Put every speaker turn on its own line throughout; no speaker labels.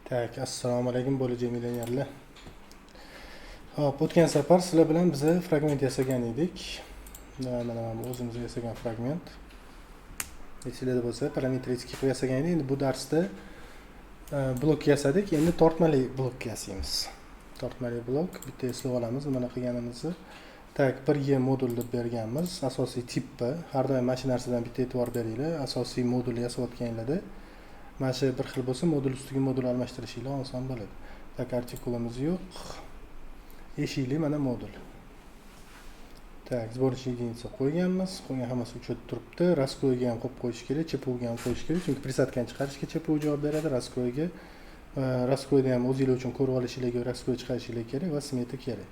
Так, assalomu alaykum bo'lajak millionerlar. Hop, o'tgan safar sizlar bilan biza fragment yasagan edik. Mana bu o'zimiz yasagan fragment. Esinglarda bo'lsa, parametrический qilib yasagan edik. Endi bu darsda blok yasadik. Endi tortmali blok yasaymiz. Tortmali blok, bitta eslab olamiz nima qilganimizni. Так, 1G modul deb berganmiz. Asosiy tipi. Har doim mana shu narsadan bitta e'tibor beringlar. Asosiy modul yasayotganinglarda mana shu bir xil bo'lsa, modul ustiga modul almashtirishinglar oson bo'ladi. Так, artikulimiz yo'q. Eshikli mana modul. Так, сборочный единица qo'yganmiz. Qo'ygan hammasi uchib turibdi. Раскрой ga ham qo'yib qo'yish kerak, ЧПУ ga ham qo'yish kerak, chunki присадка ni chiqarishga ЧПУ javob beradi, раскрой ga раскрой da ham o'zinglar uchun ko'rib olishinglarga раскрой chiqarishinglar kerak va smeta kerak.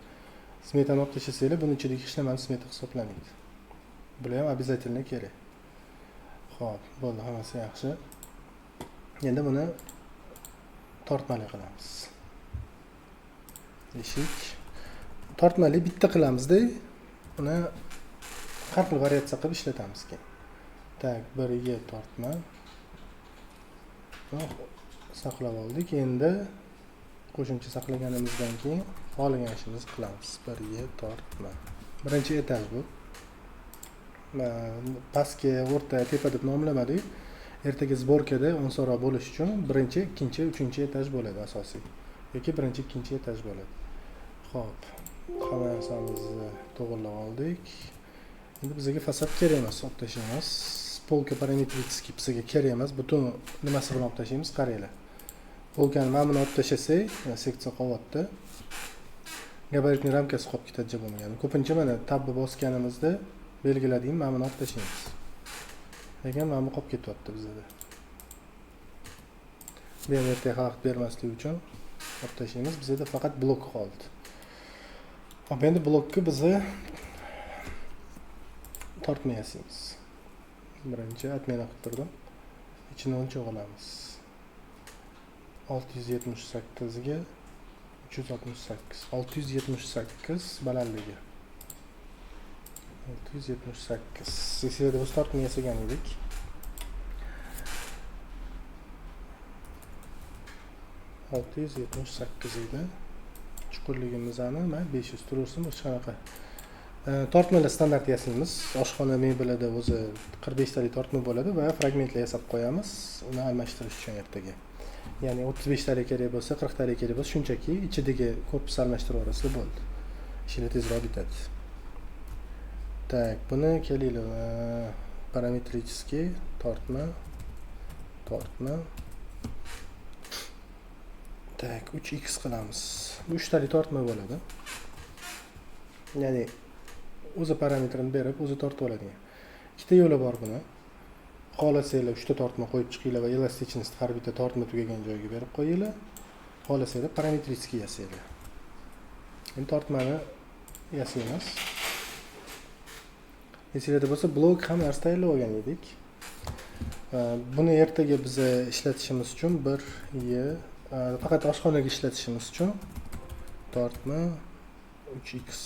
Smetani olib tashlasanglar, buni ichidagi hech nimani smeta hisoblanmaydi. Bular ham обязательно kerak. Xo'p, bo'ldi, hammasi yaxshi. Endi buni tortmali qilamiz. Eshik tortmali bitta qilamizda, uni har xil variatsiya qilib ishlatamiz keyin. Так, 1G tortma. Saqlab oldik. Endi qo'shimcha saqlaganimizdan keyin xohlagan ishimizni qilamiz. 1G tortma. Birinchi etaj bu. Pastga, o'rta, tepa deb nomlamadik. Ertaga сборка da osonroq bo'lishi uchun birinchi, ikkinchi, uchinchi etaj bo'ladi asosiy. Yoki birinchi, ikkinchi etaj bo'ladi. Xo'p, hamma narsamizni to'g'irlab oldik. Endi bizga fasad kerak emas, olib tashlaymiz. Polka parametrический bizga kerak emas. Butun nimasi bilan olib tashlaymiz, qaranglar. Polkani mana buni olib tashlasak, seksiya qolyapti. Габаритный ramkasi qolib ketadi bo'lmagan. Ko'pincha mana tabni bosganimizda belgiladik, mana buni olib tashlaymiz. Lekin mana bu qolib ketyapti bizada. Bu ham ertaga xalaqit bermasligi uchun olib tashlaymiz. Bizada faqat blok qoldi. Hop, endi blokni biza tortma yasaymiz. Birinchi отмена qilib turdim. Ichini o'lchab olamiz. 678 ga 368. 678 balandligi. 678. Esinglarda bo'lsa tortma yasagan edik. 678 edi. Chuqurligimizni mana 500 tursin, hech qanaqa. Tortmalar standart yasaymiz. Oshxona mebelida o'zi 45 talik tortma bo'ladi va fragmentlar yasab qo'yamiz, uni almashtirish uchun ertaga. Ya'ni 35 talik kerak bo'lsa, 40 talik kerak bo'lsa, shunchaki ichidagi korpus almashtirib yuborasizlar, bo'ldi. Ishinglar tezroq bitadi. Так, buni kelinglar, parametrический tortma, tortma. Так, 3x qilamiz. Bu 3 talik tortma bo'ladi. Ya'ni o'zi parametrini berib, o'zi tortib oladigan. Ikkita yo'li bor buni. Xohlasanglar 3 ta tortma qo'yib chiqinglar va эластичность har bitta tortma tugagan joyiga berib qo'yinglar. Xohlasanglar parametrический yasanglar. Endi tortmani yasaymiz. Esinglarda bo'lsa, blok hamma narsa tayyorlab olgan edik. Buni ertaga biz ishlatishimiz uchun 1Y faqat oshxonaga ishlatishimiz uchun tortma 3x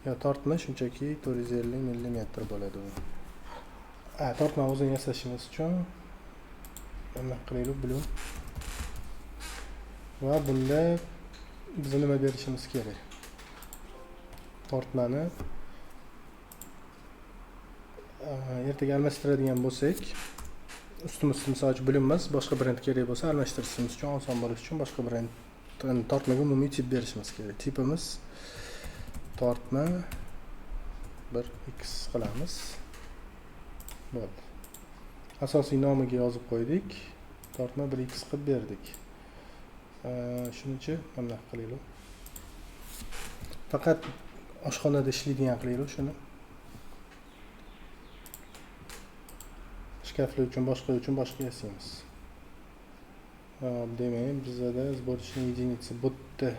yo tortma shunchaki 450 millimetr bo'ladi u. Tortma o'zini yasashimiz uchun nima qilaylik, blum. Va bunda biz nima berishimiz kerak? Tortmani ertaga almashtiradigan bo'lsak, ustimiz misol uchun blum emas, boshqa brend kerak bo'lsa, almashtirishimiz uchun oson bo'lishi uchun boshqa brend tortmaga umumiy tip berishimiz kerak. Tipimiz tortma 1x qilamiz. Bo'ldi. Asosiy nomiga yozib qo'ydik. Tortma 1x qilib berdik. Shunichi mana bunaqa qilaylik. Faqat oshxonada ishlaydigan qilaylik shuni. Shkaflar uchun, boshqa uchun boshqa yasaymiz. Demak, bizada сборочная единица bu yerda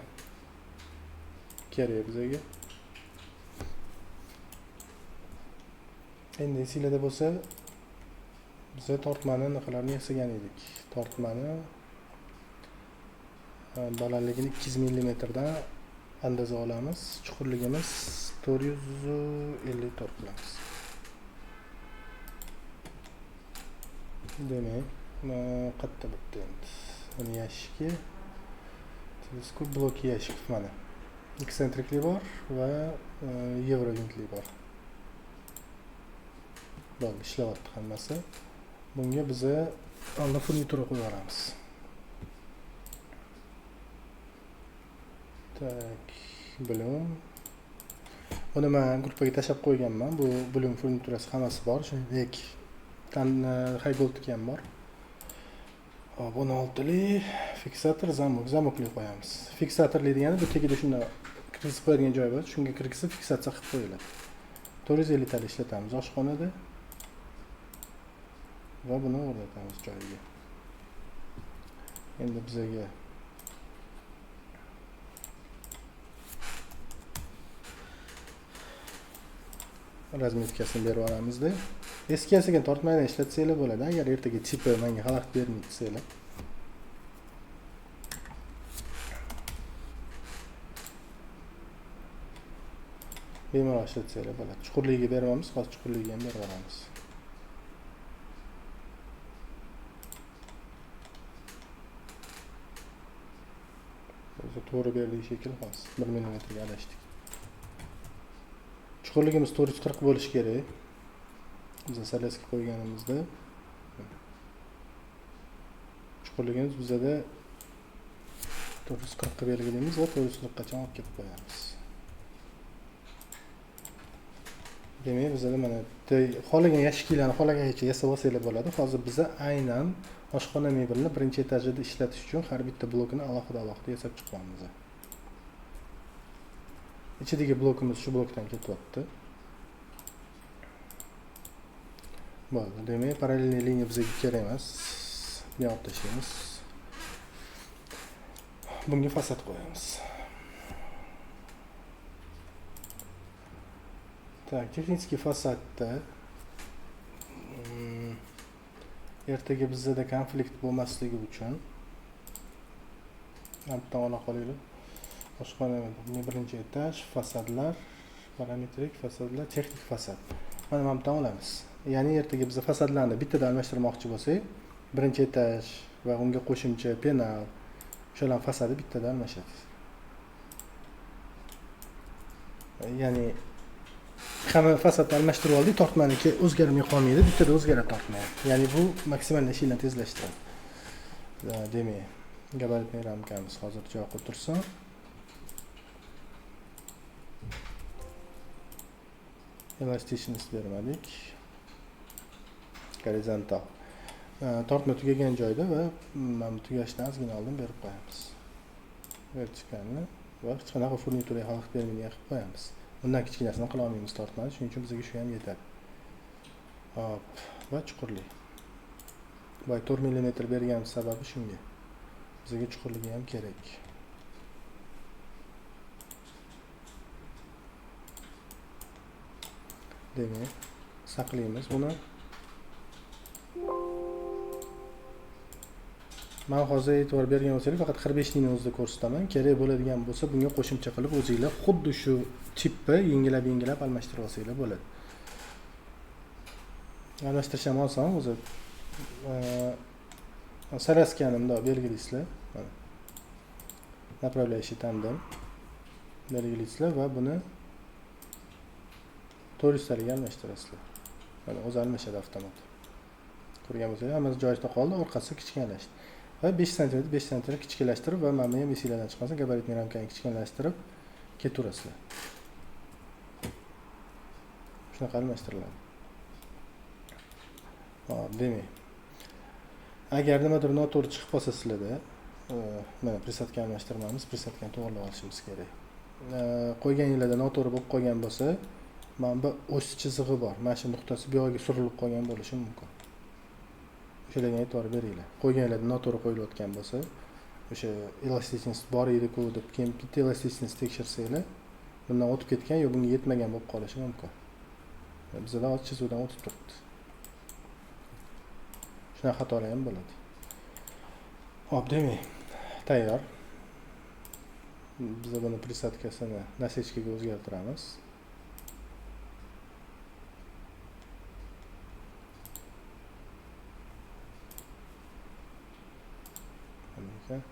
kerak bizga. Endi esinglarda bo'lsa, biza tortmani anaqalarini yasagan edik. Tortmani balandligini 200 millimetrdan andaza olamiz. Chuqurligimiz 454 qilamiz. Demak, qayerda bitta endi? Buni yashiki, teleskop bloki yashik mana. Eksentrikli bor va yevrovintli bor. Bo'ldi, ishlayapti hammasi. Bunga biza oldin furnitura qo'yib yuboramiz. Tak, Blum. Buni men gruppaga tashlab qo'yganman. Bu Blum furniturasi hammasi bor. Shuningdek, Highgoldniki ham bor. Hop, 16li fiksator, zamok, zamokli qo'yamiz. Fiksatorli degani bu tagida shunday kirgizib qo'yadigan joy bor. Shunga kirgizib fiksatsiya qilib qo'yiladi. 450 tali ishlatamiz oshxonada. Va buni o'rnatamiz joyiga. Endi bizaga razmetkasini berib yuboramizda. Eski yasagan tortmaydan ishlatsanglar bo'ladi. Agar ertaga tipi menga xalaqit bermaydi desanglar. Bemalol ishlatsanglar bo'ladi. Chuqurligiga beramiz, hozir chuqurligiga ham berib yuboramiz. O'zi to'g'ri berdik shekilli, hozir 1 millimetrga adashdik. Chuqurligimiz 440 bo'lishi kerak. Biz salaska qo'yganimizda chuqurligimiz bizada 440 ga belgilaymiz va 440 gacha olib kelib qo'yamiz. Demak, bizada mana xohlagan yashiklarni xohlagancha yasab olsanglar bo'ladi. Hozir biza aynan oshxona mebelini birinchi etajida ishlatish uchun har bitta blokini alohida-alohida yasab chiqyapmiz. Ichidagi blokimiz shu blokdan ketyapti. Bo'ldi. Demak, parallel liniya bizga kerak emas. Buni olib tashlaymiz. Bunga fasad qo'yamiz. Tak, texnik fasadda ertaga bizda konflikt bo'lmasligi uchun bitta ola qolaylik. Oshxona birinchi etaj, fasadlar, parametrik fasadlar, texnik fasad. Mana bu yerdan olamiz. Ya'ni ertaga biz fasadlarni bittada almashtirmoqchi bo'lsak, birinchi etaj va unga qo'shimcha penal, o'shalar fasadi bittada almashadi. Ya'ni hamma fasadni almashtirib oldik, tortmaniki o'zgarmay qolmaydi, bittada o'zgaradi tortma. Ya'ni bu maksimal ishni tezlashtiradi. Demak, gabaritli ramkamiz hozircha yoqib tursin. Elasticness bermadik. Gorizontal. Tortma tugagan joyda va mana bu tugashdan ozgina oldin berib qo'yamiz. Vertikalni va hech qanaqa furnituraga xalaqit bermaydigan qilib qo'yamiz. Bundan kichkinasini qila olmaymiz tortmani, shuning uchun bizga shu ham yetadi. Hop, va chuqurlik. Boya 4 mm bergan sababi shunga. Bizga chuqurligi ham kerak. Demak, saqlaymiz buni. Men hozir e'tibor bergan bo'lsangiz, faqat 45 ning o'zida ko'rsataman. Kerak bo'ladigan bo'lsa, bunga qo'shimcha qilib o'zingizlar xuddi shu tipni yengilab-yengilab almashtirib olsanglar bo'ladi. Almashtirish ham oson o'zi. Salaskani bundoq belgilaysizlar. Mana. Направляющий tandim. Belgilaysizlar va buni 400 taliga almashtirasizlar. Mana o'zi almashadi avtomat. Ko'rgan bo'lsangiz, hammasi joyida qoldi, orqasi kichkinalashdi. Va 5 sm 5 sm kichkinalashtirib va mana buni ham esinglardan chiqmasin, gabaritli ramkani kichkinalashtirib ketaverasizlar. Shunaqa almashtiriladi. Hop, demak, agar nimadir noto'g'ri chiqib qolsa sizlarda, mana prisatka almashtirmamiz, prisatkani to'g'rilab olishimiz kerak. Qo'yganinglarda noto'g'ri bo'lib qolgan bo'lsa, mana bu o's chizig'i bor. Mana shu nuqtasi bu yoqqa surilib qolgan bo'lishi mumkin. O'shalarga e'tibor beringlar. Qo'yganlarda noto'g'ri qo'yilayotgan bo'lsa, o'sha elasticness bor edi-ku deb keyin bitta elasticness tekshirsanglar, bundan o'tib ketgan yo bunga yetmagan bo'lib qolishi mumkin. Bizda hozir chizuvdan o'tib turibdi. Shunaqa xatolar ham bo'ladi. Hop, demak, tayyor. Biz buni prisatkasini nasechkaga o'zgartiramiz. ekan.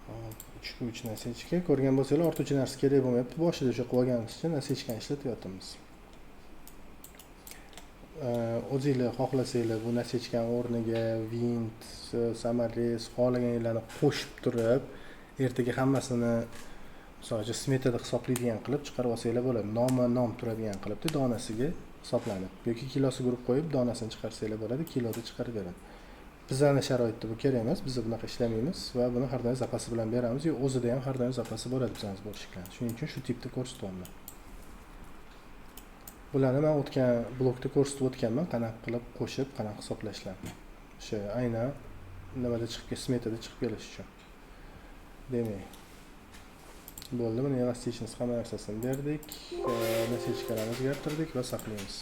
Hop, 3 ga 3 насечка. Ko'rgan bo'lsanglar, ortiqcha narsa kerak bo'lmayapti. Boshida o'sha qilib olganimizcha насечка ni ishlatyapmiz. O'zinglar xohlasanglar bu насечка ni o'rniga vint, саморез xohlaganinglarni qo'shib turib, ertaga hammasini misol uchun smetada hisoblaydigan qilib chiqarib olsanglar bo'ladi. Noma nom turadigan qilibdi donasiga hisoblanib yoki kilosiga urib qo'yib donasini chiqarsanglar bo'ladi, kiloda chiqarib beradi. Bizani sharoitda bu kerak emas, biz bunaqa ishlamaymiz va buni har doim zapasi bilan beramiz. Yo o'zida ham har doim zapasi bo'ladi bizani сборщик lar. Shuning uchun shu tipda ko'rsatyapman. Bularni men o'tgan blokda ko'rsatib o'tganman, qanaqa qilib qo'shib, qanaqa hisoblashlarni. O'sha aynan nimada chiqib, smetada chiqib kelish uchun. Demak, bo'ldi, buni эластичность hamma narsasini berdik, насечка larni o'zgartirdik va saqlaymiz.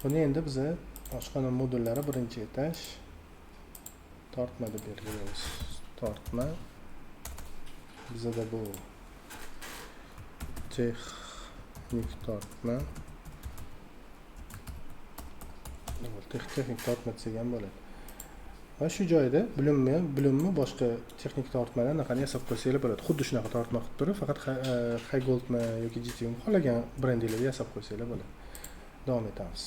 Buni endi biza oshxona modullari birinchi etaj tortma deb belgilaymiz. Tortma. Bizada bu texnik tortma. Texnik tortma desak ham bo'ladi. Va shu joyda Blumni boshqa texnik tortmalar anaqani yasab qo'ysanglar bo'ladi. Xuddi shunaqa tortma qilib turib, faqat Highgoldmi yoki GT'mi xohlagan brendinglarda yasab qo'ysanglar bo'ladi. Davom etamiz.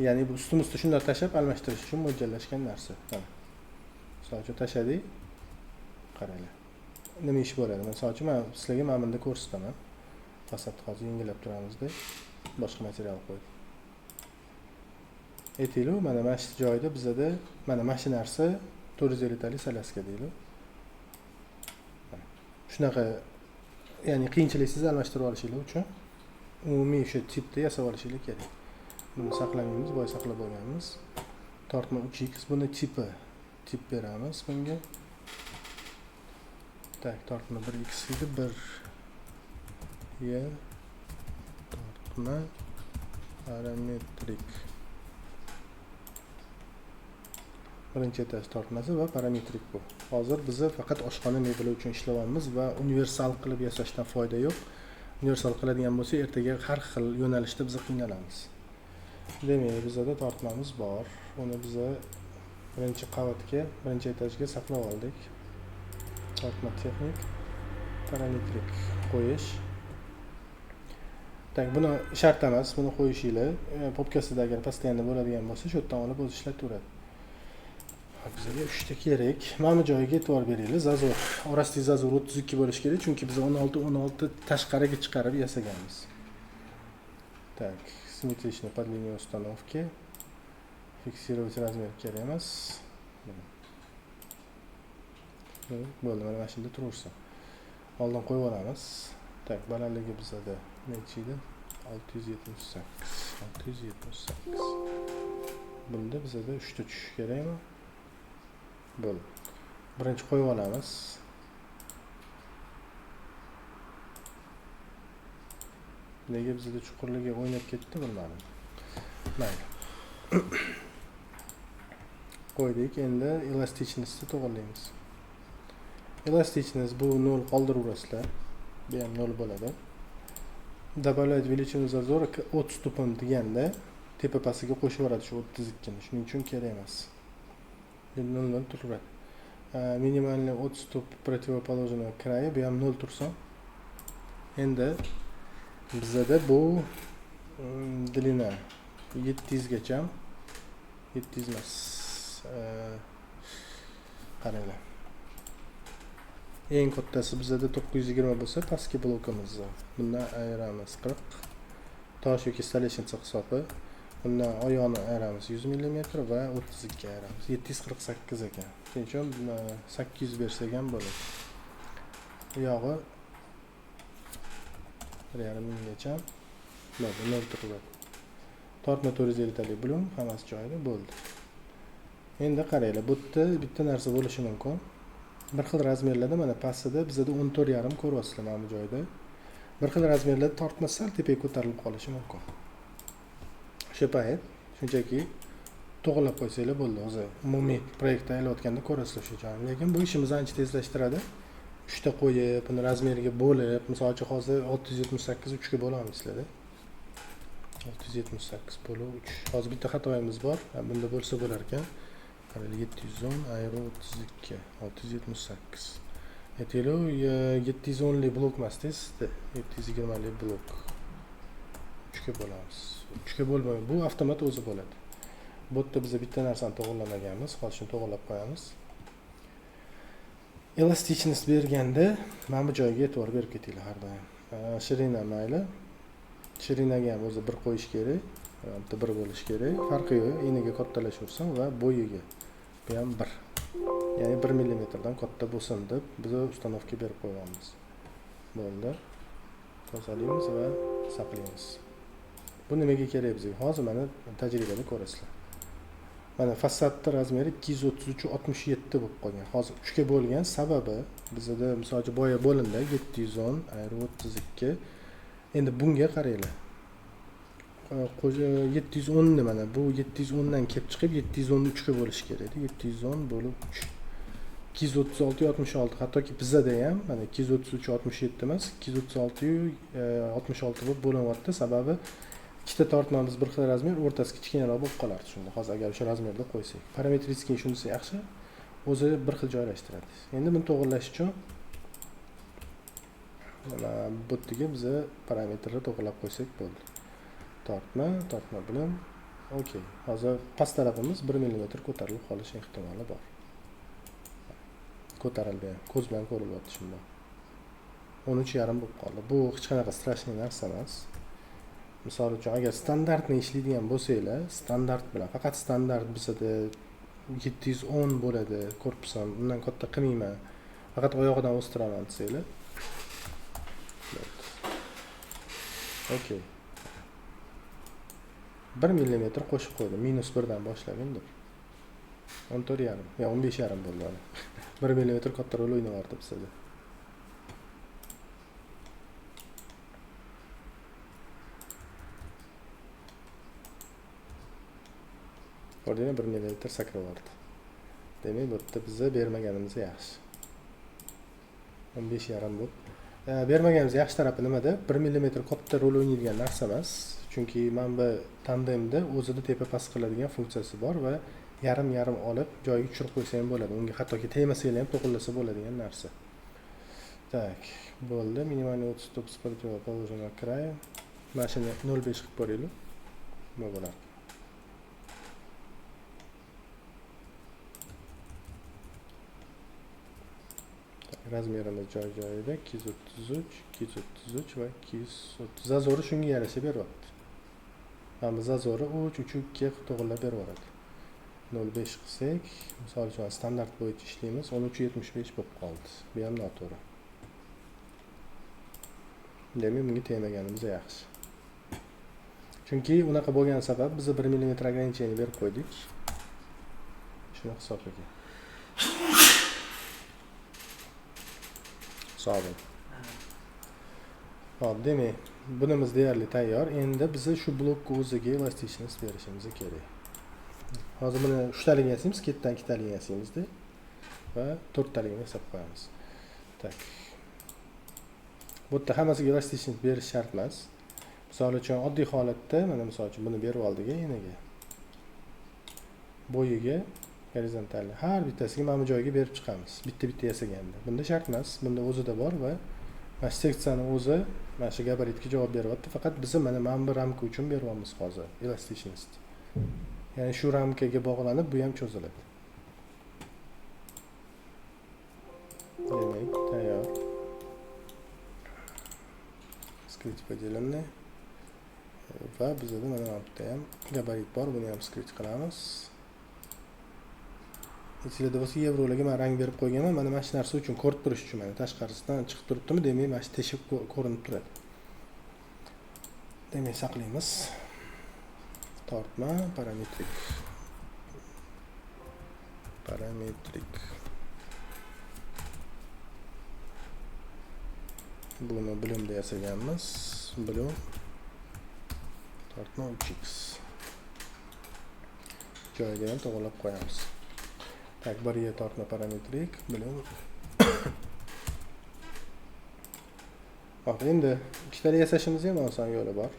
Ya'ni bu ustma-ust shunday tashlab almashtirish uchun mo'ljallashgan narsa. Mana. Misol uchun tashladik. Qaranglar. Nima ish bo'ladi? Misol uchun men sizlarga mana bunda ko'rsataman. Fasadni hozir yengillab turamizda, boshqa material qo'yib. Aytaylik, mana mana shu joyda bizada mana mana shu narsa 450 talik salaska deylik. Shunaqa, ya'ni qiyinchiliksiz almashtirib olishinglar uchun umumiy o'sha tipda yasab olishinglar kerak. Buni saqlamaymiz, boya saqlab olganmiz. Tortma 3x, buni tipi, tip beramiz bunga. Tak, tortma 1x edi, 1 y tortma parametrik. Birinchi etaj tortmasi va parametrik bu. Hozir biz faqat oshxona mebeli uchun ishlayapmiz va universal qilib yasashdan foyda yo'q. Universal qiladigan bo'lsa, ertaga har xil yo'nalishda biz qiynalamiz. Demak, bizda tortmamiz bor. Uni biz birinchi qavatga, birinchi etajga saqlab oldik. Tortma texnik, parametrik qo'yish. Tak, buni shart emas, buni qo'yishinglar. Popkasida agar постоянно bo'ladigan bo'lsa, shu yerdan olib o'zi ishlataveradi. Bizga 3 ta kerak. Mana bu joyga e'tibor beringlar. Zazor, orasidagi zazor 32 bo'lishi kerak, chunki biz 16 16 tashqariga chiqarib yasaganmiz. Так, симметрично под линию установки. Фиксировать размер kerak emas. Bo'ldi, mana shunda turaversin. Oldin qo'yib olamiz. Так, balandligi bizada necha edi? 678. 678. Bunda bizada 3 ta tushishi kerakmi? Bo'ldi. Birinchi qo'yib olamiz. Nega bizda chuqurligi o'ynab ketdi bilmadim. Mayli. Qo'ydik. Endi elastichностьni to'g'rilaymiz. Эластичность bu 0 qoldiraverasizlar. Bu ham 0 bo'ladi. Добавлять величину зазора к отступам deganda tepa pastiga qo'shib yuboradi shu 32 ni. Shuning uchun kerak emas. 0 0 turaveradi. Минимальный отступ противоположного края bu ham 0 tursin. Endi bizada bu длина 700 gacha, 700 emas. Qaranglar. Eng kattasi bizada 920 bo'lsa, pastki blokimizni bundan ayiramiz 40. Tosh yoki stoleshnitsa hisobi. Bundan oyog'ini ayiramiz 100 millimetr va 32 ayiramiz. 748 ekan. Shuning uchun 800 bersak ham bo'ladi. Bu yog'i bir yarim minggacha bo'ldi, nol turadi. Tortma 450 talik blum, hammasi joyida bo'ldi. Endi qaranglar, bu yerda bitta narsa bo'lishi mumkin. Bir xil razmerlarda mana pastida bizada o'n to'rt yarim ko'ryapsizlar mana bu joyda. Bir xil razmerlarda tortma sal tepaga ko'tarilib qolishi mumkin. O'sha payt shunchaki to'g'rilab qo'ysanglar bo'ldi. O'zi umumiy proyektni aylayotganda ko'rasizlar shu joyni. Lekin bu ishimizni ancha tezlashtiradi. 3ta qo'yib, buni razmeriga bo'lib, misol uchun hozir 678 3 ga bo'lamiz sizlarda. 678 bo'lib 3. Hozir bitta xatoyimiz bor. Ha, bunda bo'lsa bo'lar ekan. Qaranglar, 710 ayro 32 678. Aytaylik, 710 lik blok emas-da, sizda 720 lik blok. 3 ga bo'lamiz. 3 ga bo'lmay, bu avtomat o'zi bo'ladi. Bu yerda biz bitta narsani to'g'rilamaganmiz, hozir shuni to'g'rilab qo'yamiz. Elasticness berganda mana bu joyga e'tibor berib ketinglar har doim. Shirina mayli. Shirinaga ham o'zi bir qo'yish kerak. Bitta bir bo'lishi kerak. Farqi yo'q, eniga kattalashaversin va bo'yiga. Bu ham 1. Ya'ni 1 millimetrdan katta bo'lsin deb biz ustanovka berib qo'yamiz. Bo'ldi. Tozalaymiz va saqlaymiz. Bu nimaga kerak bizga? Hozir mana tajribada ko'rasizlar. Mana fasadning razmeri 233.67 bo'lib qolgan. Hozir 3 ga bo'lgan sababi bizda misol uchun boya bo'lindi 710 ayro 32. Endi bunga qaranglar. 710 ni mana bu 710 dan kelib chiqib 710 ni 3 ga bo'lish kerak edi. 710 bo'lib 3. 236.66, hattoki bizada ham mana 233.67 emas, 236.66 bo'lib bo'linyapti. Sababi ikkita tortmamiz bir xil razmer, o'rtasi kichkinaroq bo'lib qolardi shunda. Hozir agar o'sha razmerda qo'ysak, parametrический shunisi yaxshi, o'zi bir xil joylashtiradi. Endi buni to'g'rilash uchun mana bu yerga biz parametrni to'g'rilab qo'ysak bo'ldi. Tortma, tortma bilan okey. Hozir past tarafimiz 1 millimetr ko'tarilib qolish ehtimoli bor. Ko'tarildi ham, ko'z bilan ko'rilyapti shunda. 13.5 bo'lib qoldi. Bu hech qanaqa strashniy narsa emas. Misol uchun agar standartni ishlaydigan bo'lsanglar, standart bilan faqat standart bizada 710 bo'ladi, korpus ham undan katta qilmayman, faqat oyog'idan o'stiraman desanglar. Okey. 1 millimetr qo'shib qo'ydim. Minus 1 dan boshlab endi. 14.5, yo 15.5 bo'ldi mana. 1 millimetr katta rol o'ynayapti bizada. Ko'rdingmi, 1 millimetr sakrab yubordi. Demak, bu yerda biza bermaganimiz yaxshi. 15.5 bo'lib. Bermaganimiz yaxshi tarafi nimada? 1 millimetr katta rol o'ynaydigan narsa emas. Chunki mana bu tandemda o'zida tepa past qiladigan funksiyasi bor va yarim-yarim olib joyiga tushirib qo'ysa ham bo'ladi. Unga hattoki tegmasanglar ham to'g'rilasa bo'ladigan narsa. Tak, bo'ldi. Minimalniy отступ с противоположного края. Mana shuni 0.5 qilib ko'raylik. Nima bo'lar? Razmerimiz joy-joyida 233, 233 va 230. Zazori shunga yarasha beryapti. Mana bu zazori 3, 3, 2 to'g'rilab beraveradi. 0.5 qilsak, misol uchun standart bo'yicha ishlaymiz, 13.75 bo'lib qoldi. Bu ham noto'g'ri. Demak, bunga tegmaganimiz yaxshi. Chunki unaqa bo'lgani sabab biz 1 millimetr ограничение berib qo'ydik. Shuni hisobiga. Sog' bo'ling. Hop, demak, bunimiz deyarli tayyor. Endi biz shu blokka o'ziga elasticness berishimiz kerak. Hozir buni 3taligini yasaymiz, ketdan 2taligini yasaymizda va 4taligini yasab qo'yamiz. Tak. Bu yerda hammasiga elasticness berish shart emas. Misol uchun oddiy holatda mana misol uchun buni berib oldik eniga. Bo'yiga gorizontal har bittasiga mana bu joyga berib chiqamiz. Bitta-bitta yasaganda. Bunda shart emas. Bunda o'zida bor va mana shu seksiyani o'zi mana shu gabaritga javob beryapti. Faqat biz mana bu ramka uchun beryapmiz hozir elasticness. Ya'ni shu ramkaga bog'lanib bu ham cho'ziladi. Demak, tayyor. Скрыть поделенный. Va bizda mana bu yerda ham gabarit bor, buni ham скрыть qilamiz. Esinglarda bo'lsa, yevrolarga men rang berib qo'yganman. Mana shu narsa uchun ko'rib turish uchun mana tashqarisidan chiqib turibdimi, demak mana shu teshik ko'rinib turadi. Demak, saqlaymiz. Tortma parametrik. Parametrik. Buni Bloom'da yasaganmiz. Bloom tortma 3x. Joyiga ham to'g'rilab qo'yamiz. Tak, bir yer tortma parametrik, Bloom. Hop, endi ikkitali yasashimiz ham oson yo'li bor.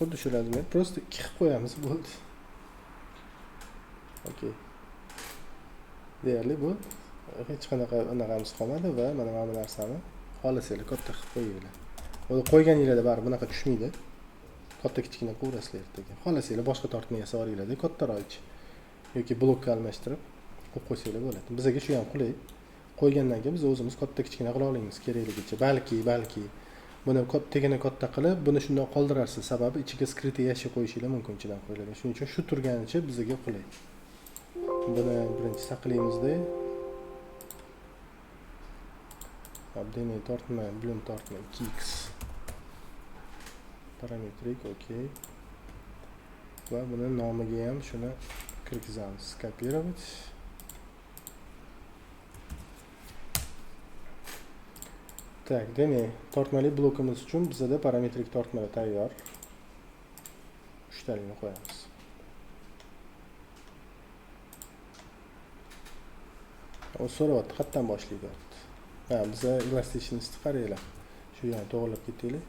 Xuddi shu razmer, просто 2 qilib qo'yamiz, bo'ldi. Okey. Deyarli bu hech qanaqa anaqamiz qolmadi va mana bu narsani xohlasanglar katta qilib qo'yinglar. Uni qo'yganinglarda baribir bunaqa tushmaydi. Katta kichkina qilaverasizlar ertaga. Xohlasanglar boshqa tortma yasab yuboringlar-da, kattaroq ichi yoki blokka almashtirib qo'yib qo'ysanglar bo'ladi. Bizga shu ham qulay. Qo'ygandan keyin biz o'zimiz katta kichkina qila olamiz kerakligicha. Balki buni tagini katta qilib, buni shundoq qoldirarsiz. Sababi ichiga skrytый yashik qo'yishinglar mumkin ichidan qo'yiladi. Shuning uchun shu turganicha bizga qulay. Buni birinchi saqlaymizda. Hop, demak, tortma, blum tortma 2x. Parametrik, okey. Va buni nomiga ham shuni kirgizamiz. Kopировать. Tak, demak, tortmali blokimiz uchun bizada parametrik tortmalar tayyor. Uchtaligini qo'yamiz. U so'rayapti, qayerdan boshlaydi? Ha, biza elasticness qaranglar. Shu yerni to'g'rilab ketaylik.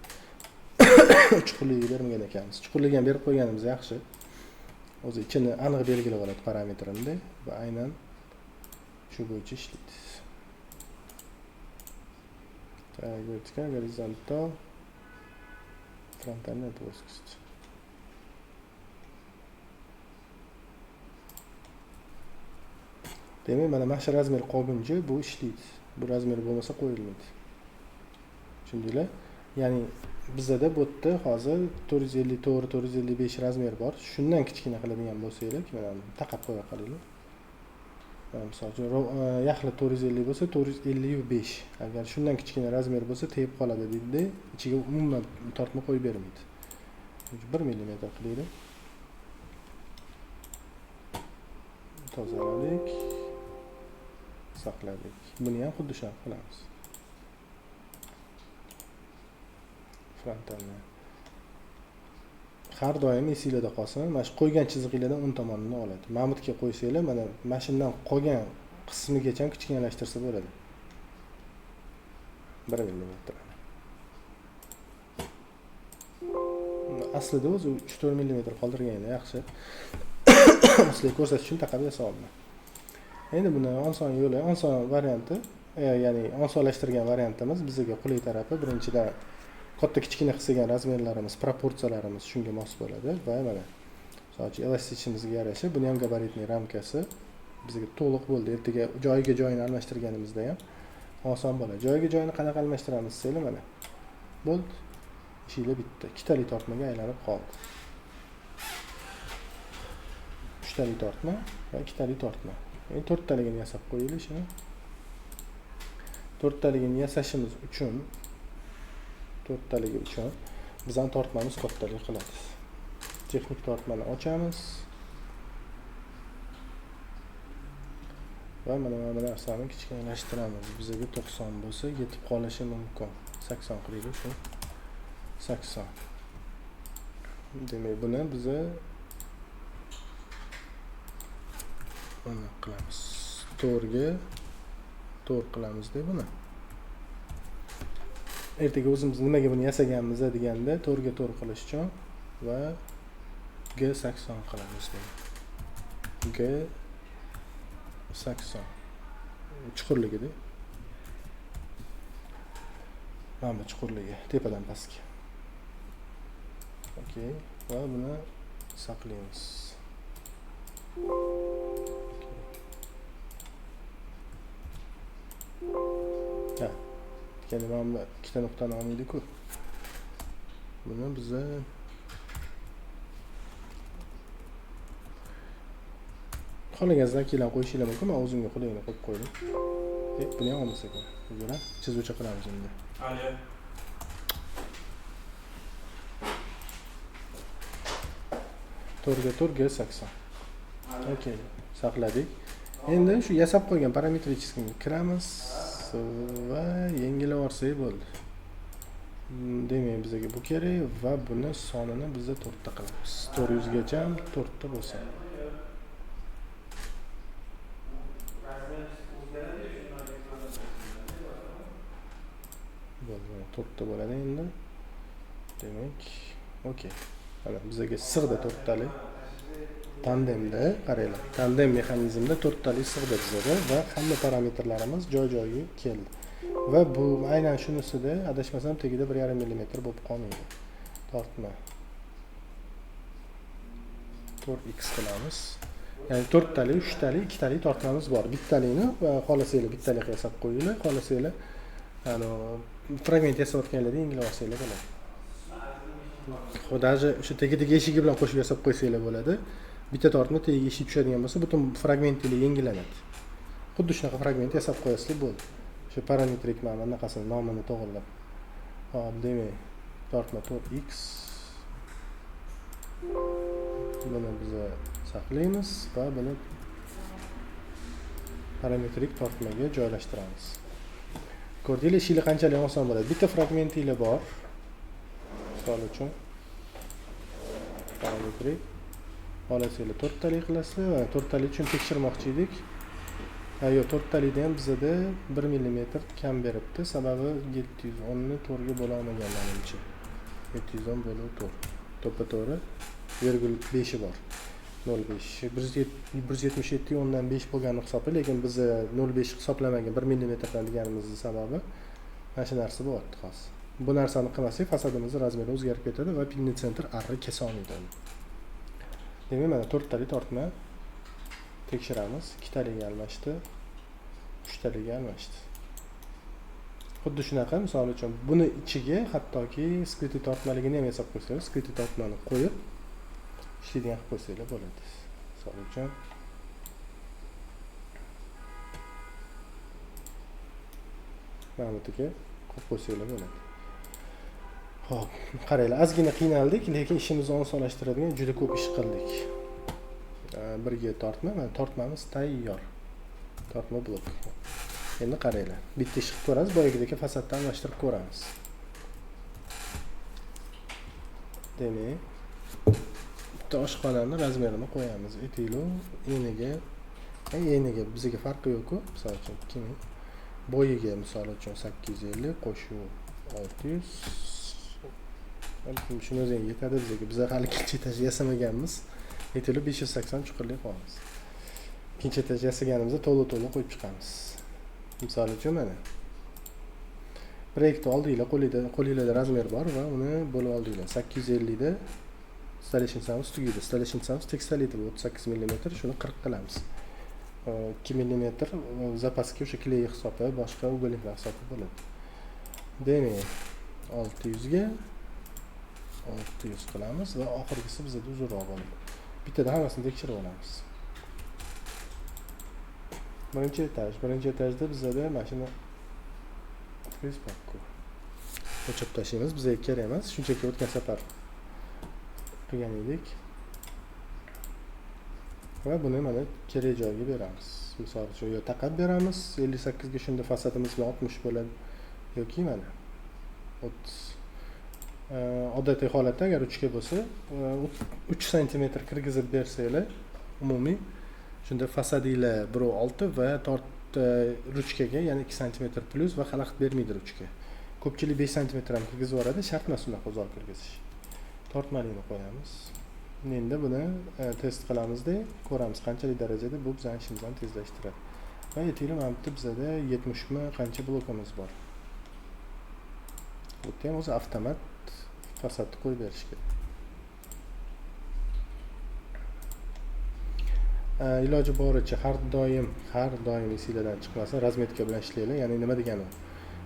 Chuqurligi bermagan ekanmiz. Chuqurligi ham berib qo'yganimiz yaxshi. O'zi ichini aniq belgilab oladi parametrini va aynan shu bo'yicha ishlaydi. Так, vertikal, gorizontal, frontalная плоскость. Demak, mana shu razmer qolguncha bu ishlaydi. Bu razmer bo'lmasa qo'yilmaydi. Tushundinglar? Ya'ni bizada bu yerda hozir 454, 455 razmer bor. Shundan kichkina qiladigan bo'lsanglar, mana taqab qo'ya qolinglar. Misol uchun, yaxli 450 bo'lsa, 455. Agar shundan kichkina razmer bo'lsa, tegib qoladi deydi-da, ichiga umuman tortma qo'yib bermaydi. 1 millimetr qilaylik. Tozaladik. Saqladik. Buni ham xuddi shunaqa qilamiz. Frontalni. Har doim esingizda qolsin, mana shu qo'ygan chizig'inglardan o'ng tomonini oladi. Mamutga qo'ysanglar, mana shundan qolgan qismigacha ham kichkinalashtirsa bo'ladi. 1 millimetr. Aslida o'zi 3-4 millimetr qoldirganinglar yaxshi. Sizlarga ko'rsatish uchun taqab yasayapman. Endi buni oson yo'li, oson varianti, ya'ni osonlashtirgan variantimiz bizga qulay tarafi birinchidan katta kichkina qilgan razmerlarimiz, proporsiyalarimiz shunga mos bo'ladi va mana misol uchun elastichimizga yarasha buni ham gabaritli ramkasi bizga to'liq bo'ldi. Ertaga joyiga joyini almashtirganimizda ham oson bo'ladi. Joyiga joyini qanaqa almashtiramiz desanglar, mana bo'ldi. Ishinglar bitdi. Ikkitali tortmaga aylanib qoldi. Uchtali tortma va ikkitali tortma. Endi to'rttaligini yasab qo'yaylik shuni. To'rttaligini yasashimiz uchun to'rttaligi uchun bizning tortmamiz kattalik qiladi. Texnik tortmani ochamiz. Va mana bu narsani kichkinalashtiramiz. Bizga 90 bo'lsa yetib qolishi mumkin. 80 qilaylik shu. 80. Demak, buni biza mana qilamiz. 4ga 4 qilamiz deb buni. Ertaga o'zimiz nimaga buni yasaganmiz deganda 4ga 4 qilish uchun va G80 qilamiz buni. G80 chuqurligida. Mana bu chuqurligi tepadan pastga. Okey, va buni saqlaymiz. Ha, ya'ni mana bu ikkita nuqtani olmaydi-ku. Buni biza xohlagan zakiylar qo'yishinglar mumkin. Men o'zimga qulayini qo'yib qo'ydim. Buni ham olmasak bo'ladi. Chizuvcha qilamiz endi.
Alo.
To'rtga to'rt G sakson. Okey, saqladik. Endi shu yasab qo'ygan parametrichesga kiramiz va yengilab olsak bo'ldi. Demak, bizga bu kerak va buni sonini biz 4 ta qilamiz. 400 gacha ham 4 ta bo'lsin. Bo'ldi, 4 ta bo'ladi endi. Demak, okey. Mana bizaga sig'di to'rttalik. Tandemda qaranglar, tandem mexanizmda to'rttalik sig'di bizada va hamma parametrlarimiz joy-joyiga keldi. Va bu aynan shunisida adashmasam tagida 1,5 millimetr bo'lib qolmaydi. Tortma 4x qilamiz. Ya'ni to'rttalik, uchtalik, ikkitalik tortmamiz bor. Bittalikni xohlasanglar bittalik yasab qo'yinglar, xohlasanglar ya'ni fragment yasayotganlarda yengil olsanglar bo'ladi. Даже o'sha tagidagi eshigi bilan qo'shib yasab qo'ysanglar bo'ladi. Bitta tortma tagiga eshik tushadigan bo'lsa, butun fragmentingiz yengillanadi. Xuddi shunaqa fragment yasab qo'yasizlar bo'ldi. O'sha parametrik mana bunaqasini nomini to'g'rilab. Hop, demak, tortma 4x. Buni biz saqlaymiz va buni parametrik tortmaga joylashtiramiz. Ko'rdinglar, ishinglar qanchalik oson bo'ladi. Bitta fragmentinglar bor. Misol uchun parametrik xohlasanglar to'rttalik qilasizlar va to'rttalik uchun tekshirmoqchi edik. Yo'q, to'rttalikda ham bizada 1 millimetr kam beribdi. Sababi 710 ni 4 ga bo'la olmagan menimcha. 710 bo'lib 4. To'ppa-to'g'ri 0,5 bor. 0,5. 177,5 bo'lganini hisoblaylik, lekin biz 0,5 hisoblamagan 1 millimetrdan deganimizning sababi mana shu narsa bo'lyapti hozir. Bu narsani qilmasak fasadimiz razmeri o'zgarib ketadi va pilni sentr arri kesa olmaydi uni. Demak, mana to'rttalik tortma tekshiramiz. Ikkitaliga almashdi, uchtaliga almashdi. Xuddi shunaqa, misol uchun buni ichiga hattoki skrytli tortmaligini ham yasab qo'ysangiz, skrytli tortmani qo'yib ishlaydigan qilib qo'ysanglar bo'ladi. Misol uchun mana bu yerga qo'yib qo'ysanglar bo'ladi. Xo'p, qaranglar, ozgina qiynaldik, lekin ishimizni osonlashtiradigan juda ko'p ish qildik. Birga tortma, mana tortmamiz tayyor. Tortma blok. Endi qaranglar, bitta ish qilib ko'ramiz, boyagidek fasadni almashtirib ko'ramiz. Demak, bitta oshxonani razmerini qo'yamiz. Aytaylik, eniga bizga farqi yo'q-ku, misol uchun 2000. Bo'yiga misol uchun 850 qo'shuv 600. Balkim shuni o'zi ham yetadi bizga. Biz hali ikkinchi etaj yasamaganmiz. Aytaylik 580 chuqurlik qo'yamiz. Ikkinchi etaj yasaganimizda to'la-to'la qo'yib chiqamiz. Misol uchun mana proyektni oldinglar, qo'linglarda razmer bor va uni bo'lib oldinglar. 850 da stoleshnitsamiz tugaydi. Stoleshnitsamiz tekstoliti bu 38 millimetr, shuni 40 qilamiz. 2 millimetr zapasga o'sha kley hisobi, boshqa ugoliklar hisobi bo'ladi. Demak, 600 ga 600 qilamiz va oxirgisi bizda uzunroq bo'ladi. Bittada hammasini tekshirib olamiz. Birinchi etaj, birinchi etajda bizda mana shuni Facebook o'chirib tashlaymiz, bizga kerak emas, shunchaki o'tgan safar qilgan edik. Va buni mana kerak joyga beramiz. Misol uchun yo taqab beramiz, 58 ga shunda fasadimiz bilan 60 bo'ladi yoki mana 30. Odatiy holatda agar 3 ga bo'lsa, 3 santimetr kirgizib bersanglar umumiy, shunda fasadinglar 1.6 va tort ruchkaga yana 2 santimetr plyus va xalaqit bermaydi ruchka. Ko'pchilik 5 santimetr ham kirgizib yuboradi, shart emas unaqa uzoq kirgizish. Tortmalikni qo'yamiz. Endi buni test qilamizda, ko'ramiz qanchalik darajada bu bizning ishimizni tezlashtiradi. Va aytaylik, mana bu yerda bizada 70 mi qancha blokimiz bor. Bu yerda ham o'zi avtomat fasadni qo'yib berish kerak. Iloji boricha har doim esinglardan chiqmasin, razmetka bilan ishlanglar. Ya'ni nima degani u?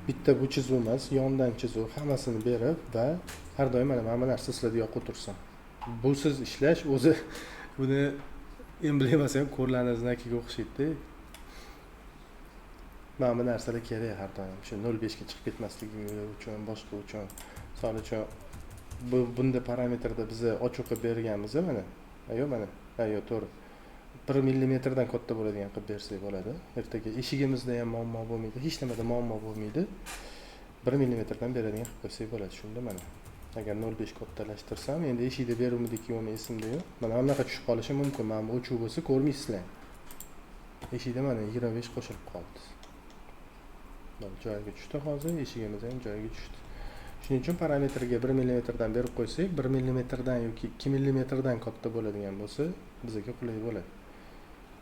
Bitta bu chizuv emas, yondan chizuv hammasini berib va har doim mana bu narsa sizlarda yoqib o'tirsin. Busiz ishlash o'zi buni emblemasi ham ko'rlarni znakiga o'xshaydi-da. Mana bu narsalar kerak har doim. Shu 0.5 ga chiqib ketmasligi uchun, boshqa uchun. Misol uchun bunda parametrda biz ochiq qilib berganmiz mana. Yo'q, mana. Yo'q, to'g'ri. 1 millimetrdan katta bo'ladigan qilib bersak bo'ladi. Ertaga eshigimizda ham muammo bo'lmaydi, hech nimada muammo bo'lmaydi. 1 millimetrdan beradigan qilib qo'ysak bo'ladi. Shunda mana agar 0.5 kattalashtirsam, endi eshikda beruvmidiki yo'qmi esimda yo'q. Mana bunaqa tushib qolishi mumkin. Mana bu o'chuv bo'lsa ko'rmaysizlar. Eshikda mana 25 qo'shilib qoldi. Mana joyiga tushdi hozir, eshigimiz ham joyiga tushdi. Shuning uchun parametrga 1 millimetrdan berib qo'ysak, 1 millimetrdan yoki 2 millimetrdan katta bo'ladigan bo'lsa, bizga qulay bo'ladi.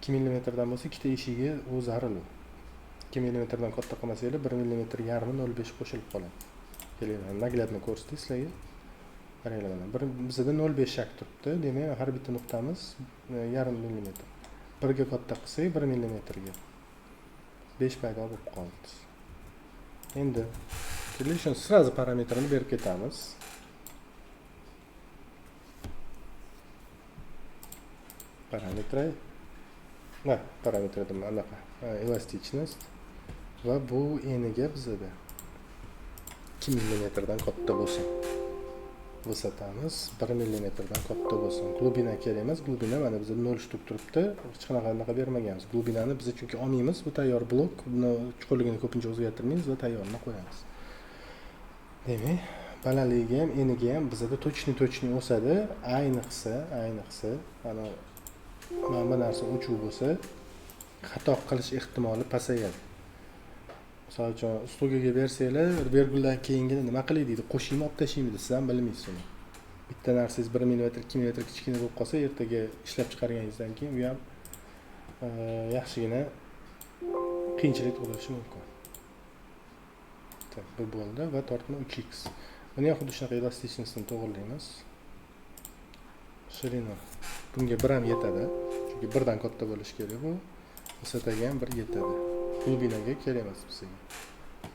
2 millimetrdan bo'lsa, ikkita eshigi u zarur. 2 millimetrdan katta qilmasanglar, 1 millimetr yarmi 0.5 qo'shilib qoladi. Kelinglar, naglядно ko'rsatay sizlarga. Qaranglar mana, bir bizda 0.5 shak turibdi. Demak, har bitta nuqtamiz yarim millimetr. Birga katta qilsak, 1 millimetrga 5 paydo bo'lib qoldi. Endi keling, shuni sразу parametrini berib ketamiz. Parametri, na, parametri dedim, anaqa, эластичность va bu eniga bizada 2 millimetrdan katta bo'lsin. Vısatamiz 1 millimetrdan katta bo'lsin. Glubina kerak emas. Glubina mana bizda 0 shtuk turibdi. Hech qanaqa anaqa bermaganmiz. Glubinani biz chunki olmaymiz. Bu tayyor blok. Buni chuqurligini ko'pincha o'zgartirmaymiz va tayyorini qo'yamiz. Demak, balandligiga ham, eniga ham bizada tochni o'sadi. Ayniqsa, mana bu narsa o'chuv bo'lsa, xato qilish ehtimoli pasayadi. Misol uchun, uslugiga bersanglar, verguldan keyingini nima qilay deydi, qo'shaymi, olib tashlaymi desa ham bilmaysiz uni. Bitta narsangiz 1 millimetr, 2 millimetr kichkina bo'lib qolsa, ertaga ishlab chiqarganingizdan keyin u ham yaxshigina qiyinchilik tug'dirishi mumkin. Tak, bu bo'ldi va tortma 3x. Buni ham xuddi shunaqa elasticnostini to'g'rilaymiz. Shirina bunga 1 ham yetadi, chunki birdan katta bo'lishi kerak bu. Высотаga ham 1 yetadi. Glubinaga kerak emas bizga.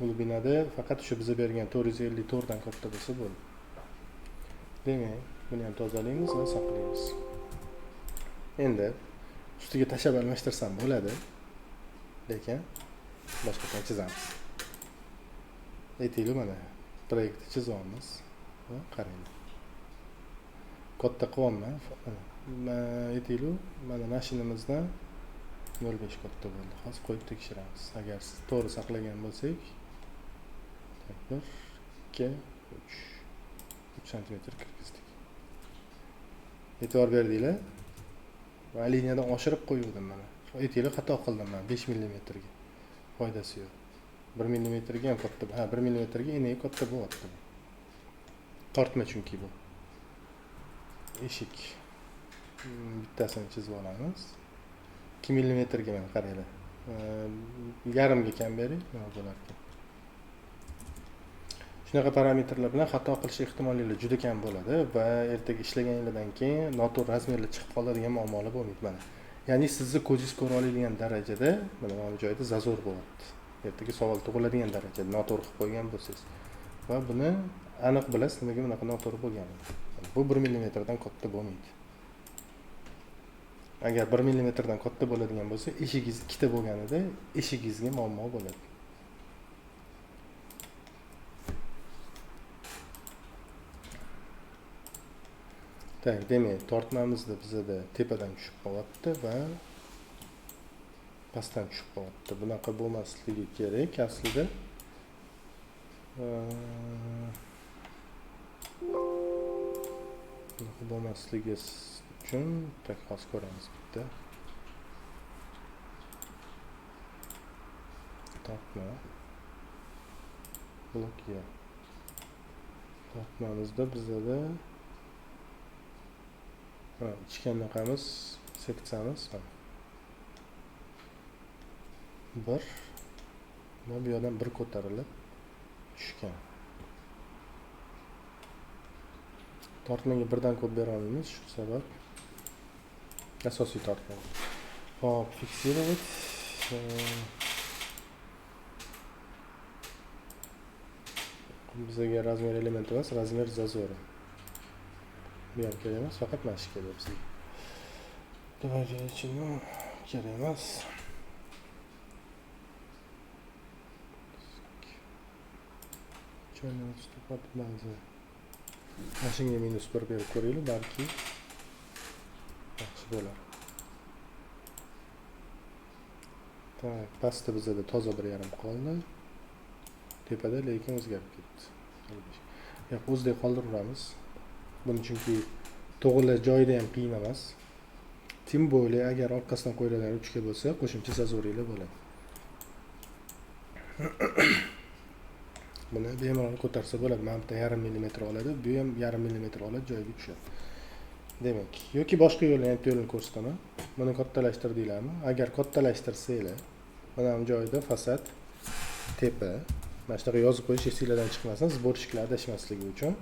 Glubinada faqat shu biza bergan 454 dan katta bo'lsa bo'ldi. Demak, buni ham tozalaymiz va saqlaymiz. Endi ustiga tashlab almashtirsam bo'ladi. Lekin boshqatdan chizamiz. Aytaylik, mana proyektni chizyapmiz va qaranglar. Katta qilyapman. Aytaylik, mana mashinamizdan 0.5 katta bo'ldi. Hozir qo'yib tekshiramiz. Agar siz to'g'ri saqlagan bo'lsak, 1, 2, 3. 3 santimetr kirgizdik. E'tibor berdinglar. Va liniyadan oshirib qo'yuvdim mana. Aytaylik, xato qildim men 5 millimetrga. Foydasi yo'q. 1 millimetrga ham katta, ha, 1 millimetrga eniga katta bo'lyapti. Tortma chunki bu. Eshik. Bittasini chizib olamiz. 2 millimetrga mana qaranglar. Yarimga kam bering, nima bo'lar ekan. Shunaqa parametrlar bilan xato qilish ehtimolligi juda kam bo'ladi va ertaga ishlaganinglardan keyin noto'g'ri razmerlar chiqib qoladigan muammolar bo'lmaydi mana. Ya'ni sizni ko'zingiz ko'ra oladigan darajada mana bu joyda zazor bo'lyapti. Ertaga savol tug'iladigan darajada noto'g'ri qilib qo'ygan bo'lsangiz va buni aniq bilasiz nimaga bunaqa noto'g'ri bo'lganini. Bu 1 millimetrdan katta bo'lmaydi. Agar 1 millimetrdan katta bo'ladigan bo'lsa, eshigingiz ikkita bo'lganida eshigingizga muammo bo'ladi. Tak, demak, tortmamizda bizada tepadan tushib qolyapti va pastdan tushib qolyapti. Bunaqa bo'lmasligi kerak aslida. Bunaqa bo'lmasligi uchun tak hozir ko'ramiz bitta. Tortma. Blok ya. Tortmamizda bizada ichki anaqamiz, seksiyamiz mana. 1 va bu yerdan 1 ko'tarilib tushgan. Tortmaga birdan ko'p bera olmaymiz, shu sabab asosiy tortma. Hop, fiksировать. Bizga razmer elementi emas, razmer zazori. Bu ham kerak emas, faqat mana shu kerak bizga. Давай величину kerak emas. Черный отступать база. Mashinga -1 berib ko'raylik, balki yaxshi bo'lar. Tak, pastda bizada toza 1.5 qoldi. Tepada lekin o'zgarib ketdi. Yo'q, o'zidek qoldiraveramiz. Buni chunki to'g'rilash joyida ham qiyin emas. Tim bo'yli agar orqasidan qo'yiladigan ruchka bo'lsa, qo'shimcha zazoriylar bo'ladi. Buni bemalol ko'tarsa bo'ladi. Mana bu yerda 0,5 millimetr oladi, bu ham 0,5 millimetr oladi, joyiga tushadi. Demak, yoki boshqa yo'lni, bitta yo'lini ko'rsataman. Buni kattalashtirdinglarmi? Agar kattalashtirsanglar, mana bu joyda fasad tepa, mana shunaqa yozib qo'yish esinglardan chiqmasin, sborщикlar adashmasligi uchun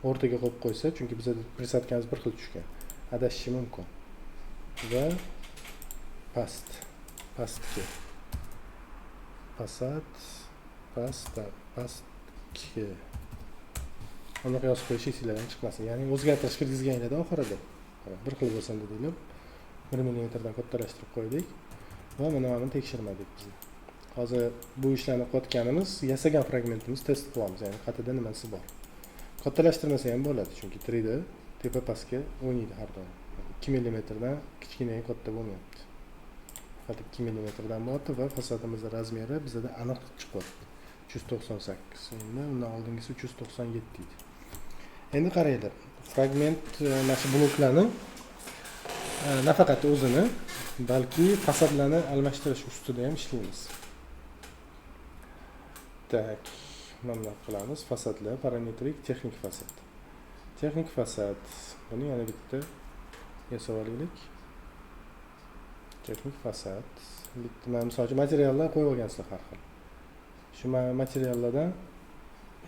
o'rtaga qo'yib qo'ysa, chunki bizda prisadkamiz bir xil tushgan, adashishi mumkin. Va past, pastki, fasad, past, pastki. Unaqa yozib qo'yish esinglardan chiqmasin. Ya'ni o'zgartirish kirgizganinglarda oxirida bir xil bo'lsin dedinglar. 1 millimetrdan kattalashtirib qo'ydik va mana buni tekshirmadik biz. Hozir bu ishlarni qilayotganimiz, yasagan fragmentimiz test qilamiz, ya'ni qatida nimasi bor. Kattalashtirmasa ham bo'ladi, chunki 3D tepa pastga o'ynaydi har doim. 2 millimetrdan kichkinaga katta bo'lmayapti. Faqat 2 millimetrdan bo'lyapti va fasadimizning razmeri bizda aniq chiqyapti. 398. Endi undan oldingisi 397 edi. Endi qaranglar, fragment mana shu bloklarni nafaqat o'zini, balki fasadlarni almashtirish ustida ham ishlaymiz. Tak, mana bunday qilamiz. Fasadlar parametrik texnik fasad. Texnik fasad. Buni yana bitta yasab olaylik. Texnik fasad. Bitta mana misol uchun materiallar qo'yib olgansizlar har xil. Shu materiallardan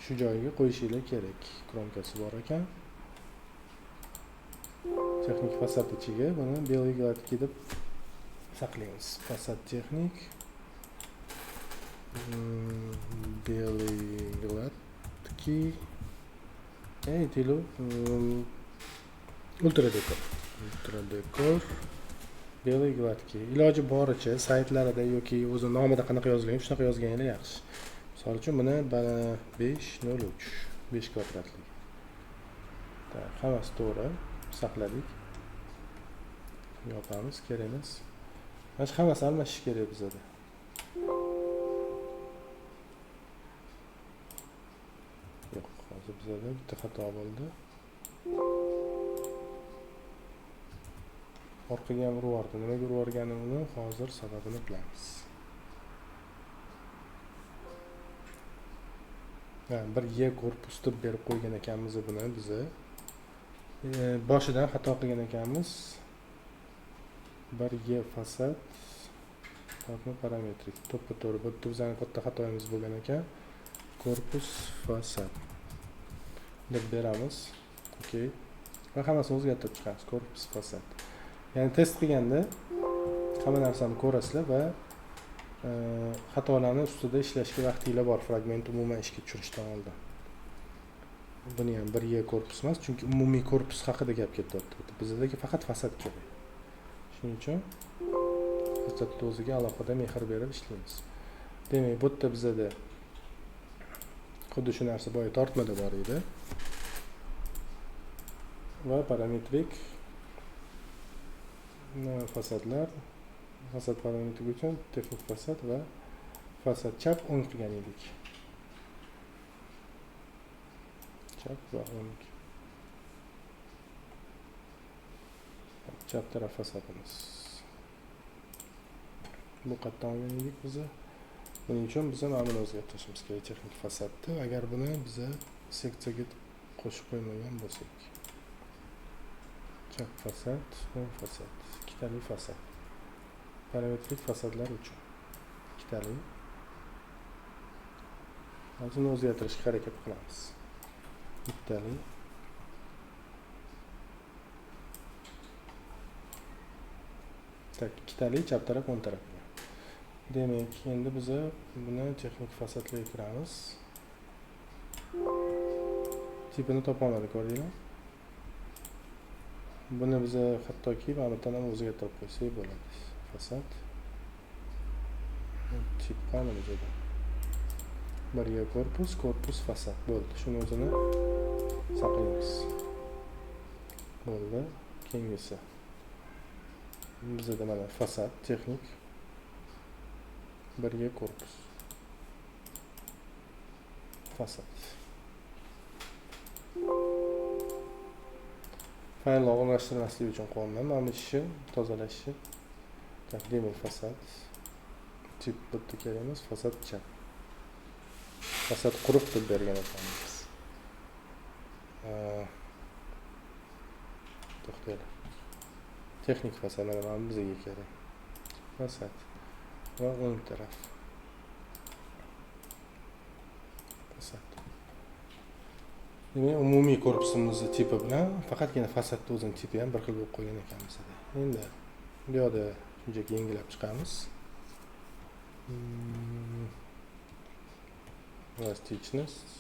shu joyiga qo'yishinglar kerak. Kromkasi bor ekan. Texnik fasad ichiga buni белый гладкий deb saqlaymiz. Fasad texnik белый гладкий aytaylik, ultra dekor. Ultra dekor белый гладкий. Iloji boricha saytlarida yoki o'zi nomida qanaqa yozilgan, shunaqa yozganinglar yaxshi. Misol uchun buni 503, 5 kvadratlik. Tak, hammasi to'g'ri. Saqladik. Yopamiz, kerak emas. Mana shu hammasi almashish kerak bizada. Yo'q, hozir bizada bitta xato bo'ldi. Orqaga ham urib yubordi. Nimaga urib yuborganini hozir sababini bilamiz. Ha, bir Y korpus deb berib qo'ygan ekanmiz buni biza. Boshidan xato qilgan ekanmiz. Bir Y fasad tortma parametrik. To'ppa-to'g'ri. Bu yerda bizning katta xatoyimiz bo'lgan ekan. Korpus fasad deb beramiz. Okey. Va hammasini o'zgartirib chiqamiz. Korpus fasad. Ya'ni test qilganda hamma narsani ko'rasizlar va xatolarni ustida ishlashga vaqtinglar bor fragment umuman ishga tushirishdan oldin. Buni ham bir Y korpus emas, chunki umumiy korpus haqida gap ketyapti. Bizdagi faqat fasad kerak. Shuning uchun fasadni o'ziga alohida mehr berib ishlaymiz. Demak, bu yerda bizada xuddi shu narsa boya tortmada bor edi. Va parametrik fasadlar, fasad parametri uchun texnik fasad va fasad chap o'ng qilgan edik. Chap va o'ng. Chap taraf fasadimiz. Bu qayerdan olgan edik biz? Buning uchun biz mana buni o'zgartirishimiz kerak texnik fasadni. Agar buni biz seksiyaga qo'shib qo'ymagan bo'lsak. Chap fasad, o'ng fasad, ikkitali fasad. Parametrik fasadlar uchun ikkitali. Hozir uni o'zgartirishga harakat qilamiz. Bittali. Tak, ikkitali chap taraf, o'ng tarafga. Demak, endi biz buni texnik fasadlarga kiramiz. Tipini topa olmadik, ko'rdinglar? Buni biz hattoki mana bu yerdan ham o'zgartirib qo'ysak bo'ladi. Fasad tip qani bizda? Birga korpus, korpus fasad bo'ldi. Shuni o'zini saqlaymiz. Bo'ldi. Keyingisi. Bizda mana fasad texnik birga korpus fasad. Faylni og'irlashtirmaslik uchun qo'yapman. Mana bu ishni tozalashni. Taqdim fasad. Tip bu yerda kerak emas, fasad chap. Fasad quruq deb bergan ekanmiz. To'xtanglar. Texnik fasad mana bizga kerak. Fasad va o'ng taraf. Fasad. Demak, umumiy korpusimizni tipi bilan faqatgina fasadni o'zini tipi ham bir xil bo'lib qolgan ekan bizda. Endi bu yoqda shunchaki yengilab chiqamiz. Elastичность.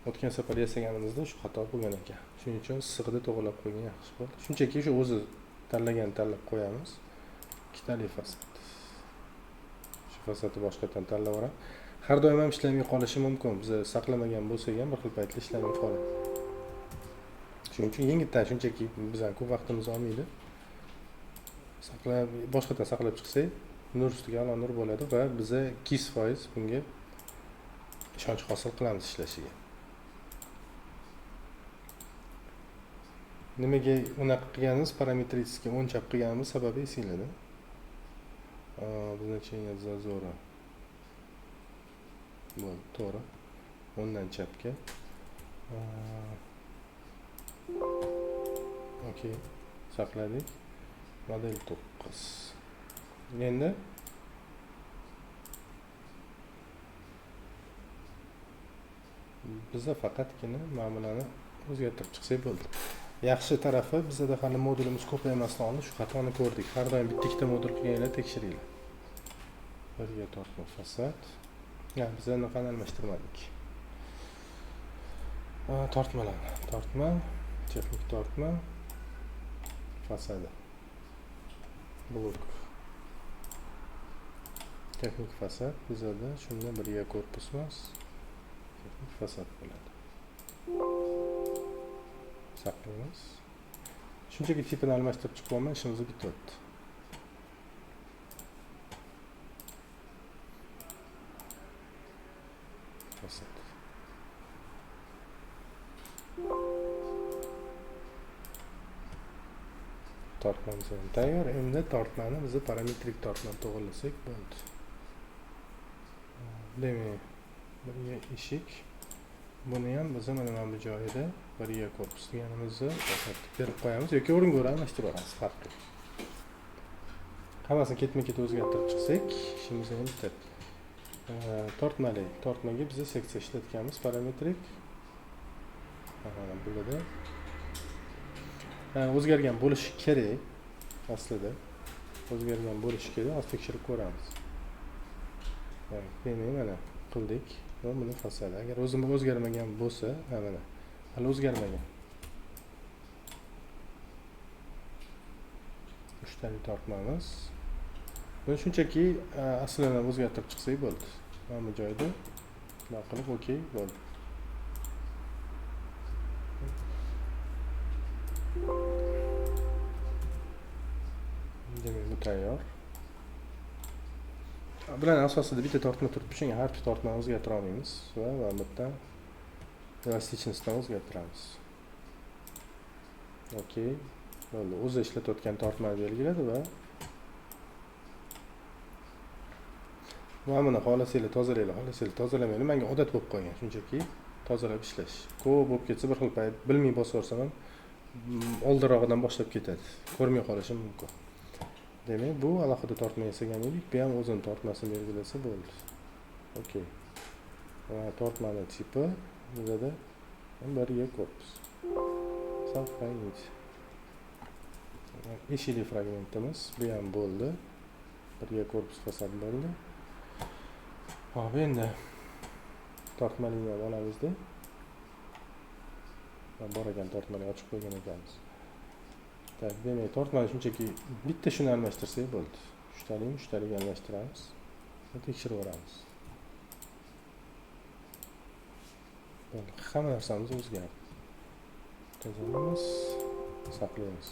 O'tgan safar yasaganimizda shu xato bo'lgan ekan. Shuning uchun sig'ida to'g'rilab qo'ygan yaxshi bo'ldi. Shunchaki shu o'zi tanlagan tanlab qo'yamiz. Ikkitali fasad. Shu fasadni boshqatdan tanlab yuboramiz. Har doim ham ishlamay qolishi mumkin. Biz saqlamagan bo'lsak ham bir xil paytda ishlamay qoladi. Shuning uchun yengildan shunchaki bizdan ko'p vaqtimiz olmaydi. Saqlab, boshqatdan saqlab chiqsak, nur ustiga alo nur bo'ladi va biza 200% bunga ishonch hosil qilamiz ishlashiga. Nimaga unaqa qilganimiz, parametrически o'ng chap qilganimiz sababi esinglarda. Значение зазора. Bo'ldi, to'g'ri. O'ngdan chapga. Okey, saqladik. Model 9. Endi biza faqatgina mana bularni o'zgartirib chiqsak bo'ldi. Yaxshi tarafi bizda hali modulimiz ko'p emasdan oldin shu xatoni ko'rdik. Har doim bitta ikkita modul qilganinglar tekshiringlar. Birga tortma fasad. Ya, biz anaqani almashtirmadik. Tortmalarni. Tortma, texnik tortma, fasadi. Blok. Texnik fasad bizada shunda birga korpus emas, texnik fasad bo'ladi. Saqlaymiz. Shunchaki tipini almashtirib chiqyapman, ishimiz bityapti. Fasad. Tortmamiz ham tayyor. Endi tortmani biz parametrik tortma to'g'rilasak bo'ldi. Demak, birga eshik. Buni ham biz mana bu joyida birga korpus deganimizni berib qo'yamiz yoki o'ringa o'rin almashtirib yuboramiz, farqi yo'q. Hammasini ketma-ket o'zgartirib chiqsak, ishimiz ham bitadi. Tortmali, tortmaga biz seksiya ishlatganmiz parametrik. Mana bularda o'zgargan bo'lishi kerak aslida. O'zgargan bo'lishi kerak, hozir tekshirib ko'ramiz. Demak, mana qildik va buni fasadi. Agar o'zim o'zgarmagan bo'lsa, ha mana hali o'zgarmagan. Uchtali tortmamiz. Buni shunchaki aslini o'zgartirib chiqsak bo'ldi. Mana bu joyda bunday qilib okey bo'ldi. Demak, bu tayyor. Bularning asosida bitta tortma turibdi, shunga har bitta tortmani o'zgartira olmaymiz va mana bu yerdan elastichностьdan o'zgartiramiz. Okey, bo'ldi. O'zi ishlatayotgan tortmani belgiladi va mana buni xohlasanglar tozalanglar, xohlasanglar tozalamanglar. Menga odat bo'lib qolgan shunchaki tozalab ishlash. Ko'p bo'lib ketsa bir xil payt bilmay bosib yuborsam ham oldinrog'idan boshlab ketadi. Ko'rmay qolishim mumkin. Demak, bu alohida tortma yasagan edik. Bu ham o'zini tortmasini belgilasa bo'ldi. Okey. Va tortmani tipi bizada birga korpus. Saqlaymiz. Eshikli fragmentimiz bu ham bo'ldi. Birga korpus fasad bo'ldi. Hop, endi tortmalikni ham olamizda. Bor ekan tortmani ochib qo'ygan ekanmiz. Tak, demak, tortmani shunchaki bitta shuni almashtirsak bo'ldi. Uchtalikmi, uchtalik almashtiramiz va tekshirib yuboramiz. Bo'ldi, hamma narsamiz o'zgardi. Tozalaymiz, saqlaymiz.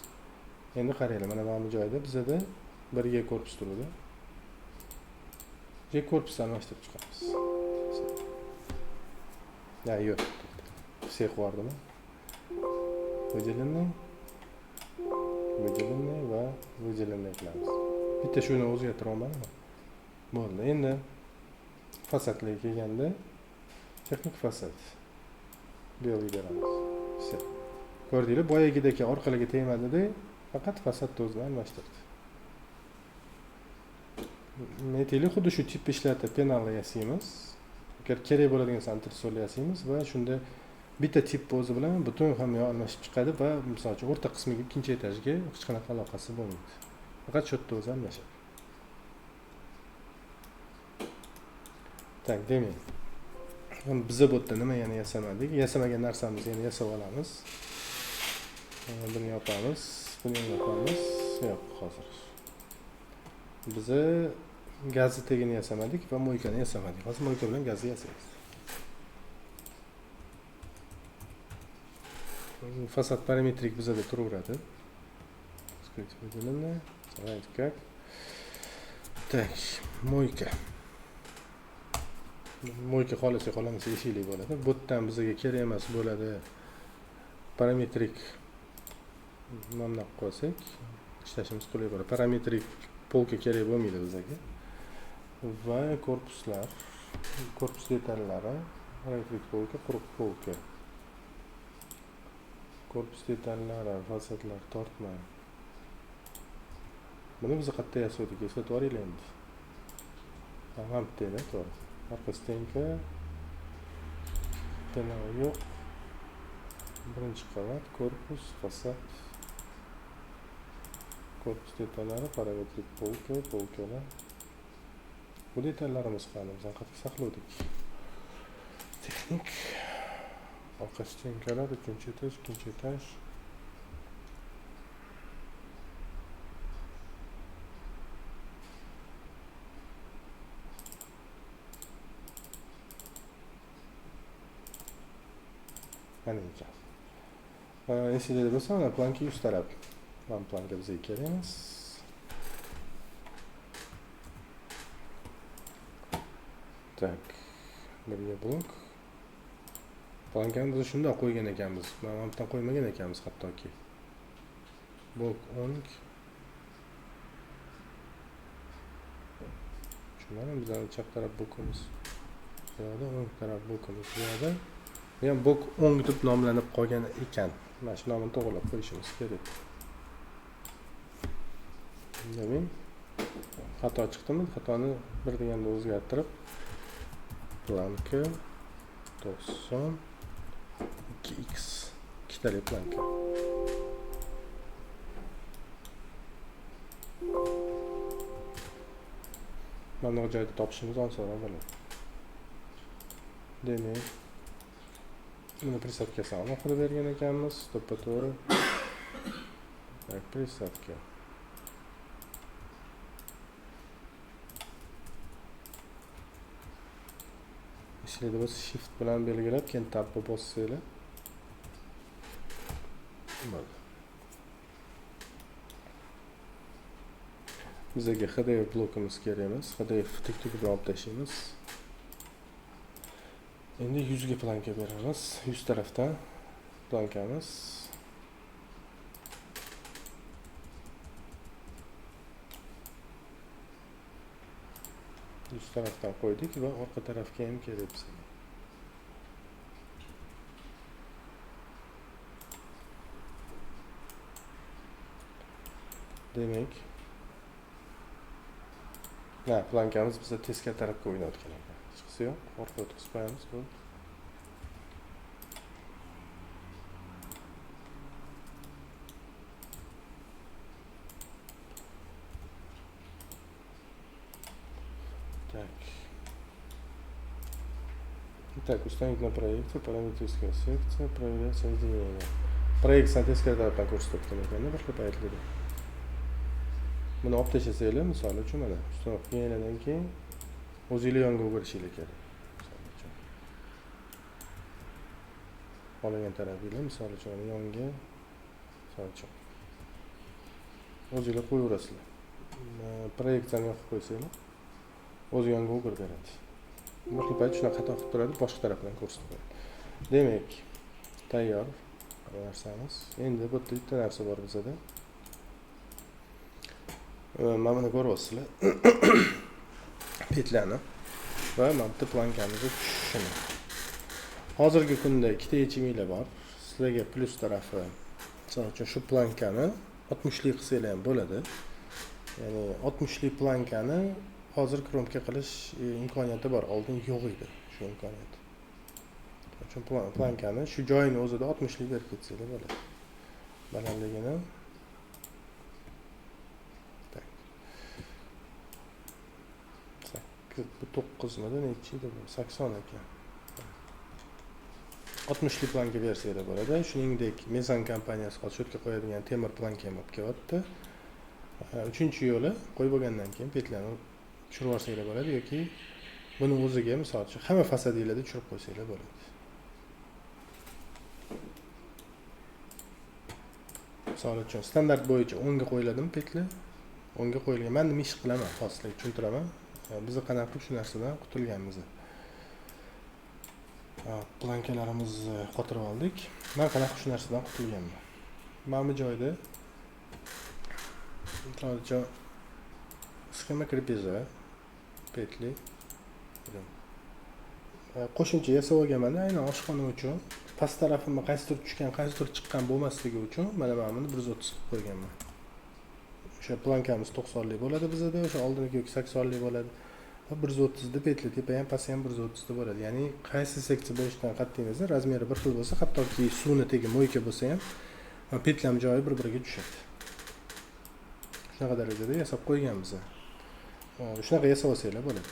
Endi qaranglar, mana bu joyda bizada birga korpus turadi. J korpusni almashtirib chiqamiz. Ya, yo'q. Все qilib Выделенный, выделенный va выделенный qilamiz. Bitta shuni o'zgartira olmadimmi? Bo'ldi. Endi fasadlarga kelganda Texnik fasad. Belgi beramiz. Всё. Ko'rdinglar, boyagidagi orqaliga tegmadida, faqat fasadni o'zini almashtirdi. Aytaylik, xuddi shu tip ishlatib penalni yasaymiz. Agar kerak bo'ladigan antresol yasaymiz va shunda bitta tip o'zi bilan butun hamma yoq almashib chiqadi va misol uchun o'rta qismiga, ikkinchi etajga hech qanaqa aloqasi bo'lmaydi. Faqat shu yerda o'zi almashadi. Tak, demak, biz bu yerda nima yana yasamadik? Yasamagan narsamizni yana yasab olamiz. Buni yopamiz, buni ham yopamiz. Yo'q, hozir. Biz gazni tagini yasamadik va moykani yasamadik. Hozir moyka bilan gazni yasaymiz. Fasad parametrik bizada turaveradi. Скрыть выделенное. Давайте как. Так, moyka. Moyka xohlasak xohlamasa eshikli bo'ladi. Bu yerdan bizga kerak emas bo'ladi. Parametrik mana bundoq qo'ysak, ishlashimiz qulay bo'ladi. Parametrik polka kerak bo'lmaydi bizga. Va korpuslar, korpus detallari, parametrik polka, quruq polka. Korpus detallari, fasadlar, tortma. Buni biz qayerda yasadik? Eslatib yuboringlar endi. Hamma bitta, to'g'ri. Orqa stenka, penal yo'q. Birinchi qavat, korpus, fasad, korpus detallari, parametrik polka, polkalar. Bu detallarimiz qani? Biz qayerda saqladik? Texnik, orqa stenkalar, uchinchi etaj, ikkinchi etaj. Mana ekan. Esingizda bo'lsa, mana planka yuz taraf. Mana planka bizga kerak emas. Tak, birga blok. Plankani biz shundoq qo'ygan ekanmiz. Mana bu yerdan qo'ymagan ekanmiz hattoki. Blok 10. Tushunmadim, bizning chap taraf blokimiz. Bu yoqda o'ng taraf blokimiz, bu yoqda. Bu ham blok 10 deb nomlanib qolgan ekan. Mana shu nomini to'g'rilab qo'yishimiz kerak. Demak, xato chiqdimi? Xatoni bir deganda o'zgartirib planka 90 2x ikkitalik planka. Mana bu joyda topishimiz osonroq bo'ladi. Demak, buni prisadkasini alohida bergan ekanmiz, to'ppa-to'g'ri. Tak, prisadka. Ishlaydi bo'lsa shift bilan belgilab, keyin tabni bossanglar. Bo'ldi. Bizga HDF blokimiz kerak emas. HDF tik-tik bilan olib tashlaymiz. Endi yuzga planka beramiz. Yuz tarafdan plankamiz. Yuz tarafdan qo'ydik va orqa tarafga ham kerak bizga. Demak, na, plankamiz bizda teskari tarafga o'ynayotgan ekan. Hechqisi yo'q, orqa o'tkazib qo'yamiz, bo'ldi. Так. Итак, установить на проекте параметрическая секция, проверять соединение. Proyeksiyani teskari tarafdan ko'rsatayotgan ekanda bir xil paytlarda. Buni olib tashlasanglar, misol uchun mana ustanov qilgandan keyin o'zinglar yonga o'girishinglar kerak. Misol uchun. Xohlagan tarafinglar, misol uchun yonga, misol uchun. O'zinglar qo'yaverasizlar. Proyeksiyani yoqib qo'ysanglar, o'zi yonga o'girib beradi. Bir xil payt shunaqa xato qilib turadi, boshqa tarafdan ko'rsatib qo'yadi. Demak, tayyor narsamiz. Endi bu yerda bitta narsa bor bizada. Mana buni ko'ryapsizlar. Petlani va mana bu plankamizni tushishini. Hozirgi kunda ikkita yechiminglar bor. Sizlarga plyus tarafi, misol uchun shu plankani 60 lik qilsanglar ham bo'ladi. Ya'ni 60 lik plankani hozir kromka qilish imkoniyati bor, oldin yo'q edi shu imkoniyat. Uchun plankani shu joyini o'zida 60 lik berib ketsanglar bo'ladi. Balandligini tak 8 midi nechi edi bu? 80 ekan. 60 lik planka bersanglar bo'ladi. Shuningdek, Mezan kompaniyasi hozir shu yerga qo'yadigan temir planka ham olib kelyapti. Uchinchi yo'li qo'yib bo'lgandan keyin petlarni tushirib yuborsanglar bo'ladi yoki buni o'ziga misol uchun hamma fasadinglarda tushirib qo'ysanglar bo'ladi. Misol uchun standart bo'yicha 10 ga qo'yiladimi petla? 10 ga qo'yilgan. Men nima ish qilaman? Hozir sizlarga tushuntiraman. Biz qanaqa qilib shu narsadan qutulganmiz. Plankalarimizni qotirib oldik. Men qanaqa shu narsadan qutulganman? Mana bu joyda misol uchun sxema krepeza petli qo'shimcha yasab olganman aynan oshxona uchun. Past tarafimga qaysidir tushgan, qaysidir chiqqan bo'lmasligi uchun mana buni 130 qilib qo'yganman. O'sha plankamiz 90 lik bo'ladi bizada, o'sha oldingi yoki 80 lik bo'ladi. Va 130 da petli tepa ham past ham 130 da bo'ladi. Ya'ni qaysi seksiya bo'lishidan qat'iy nazar razmeri bir xil bo'lsa, hattoki suvni tegi moyka bo'lsa ham petlam joyi bir-biriga tushadi. Shunaqa darajada yasab qo'yganmiz. Shunaqa yasab olsanglar bo'ladi.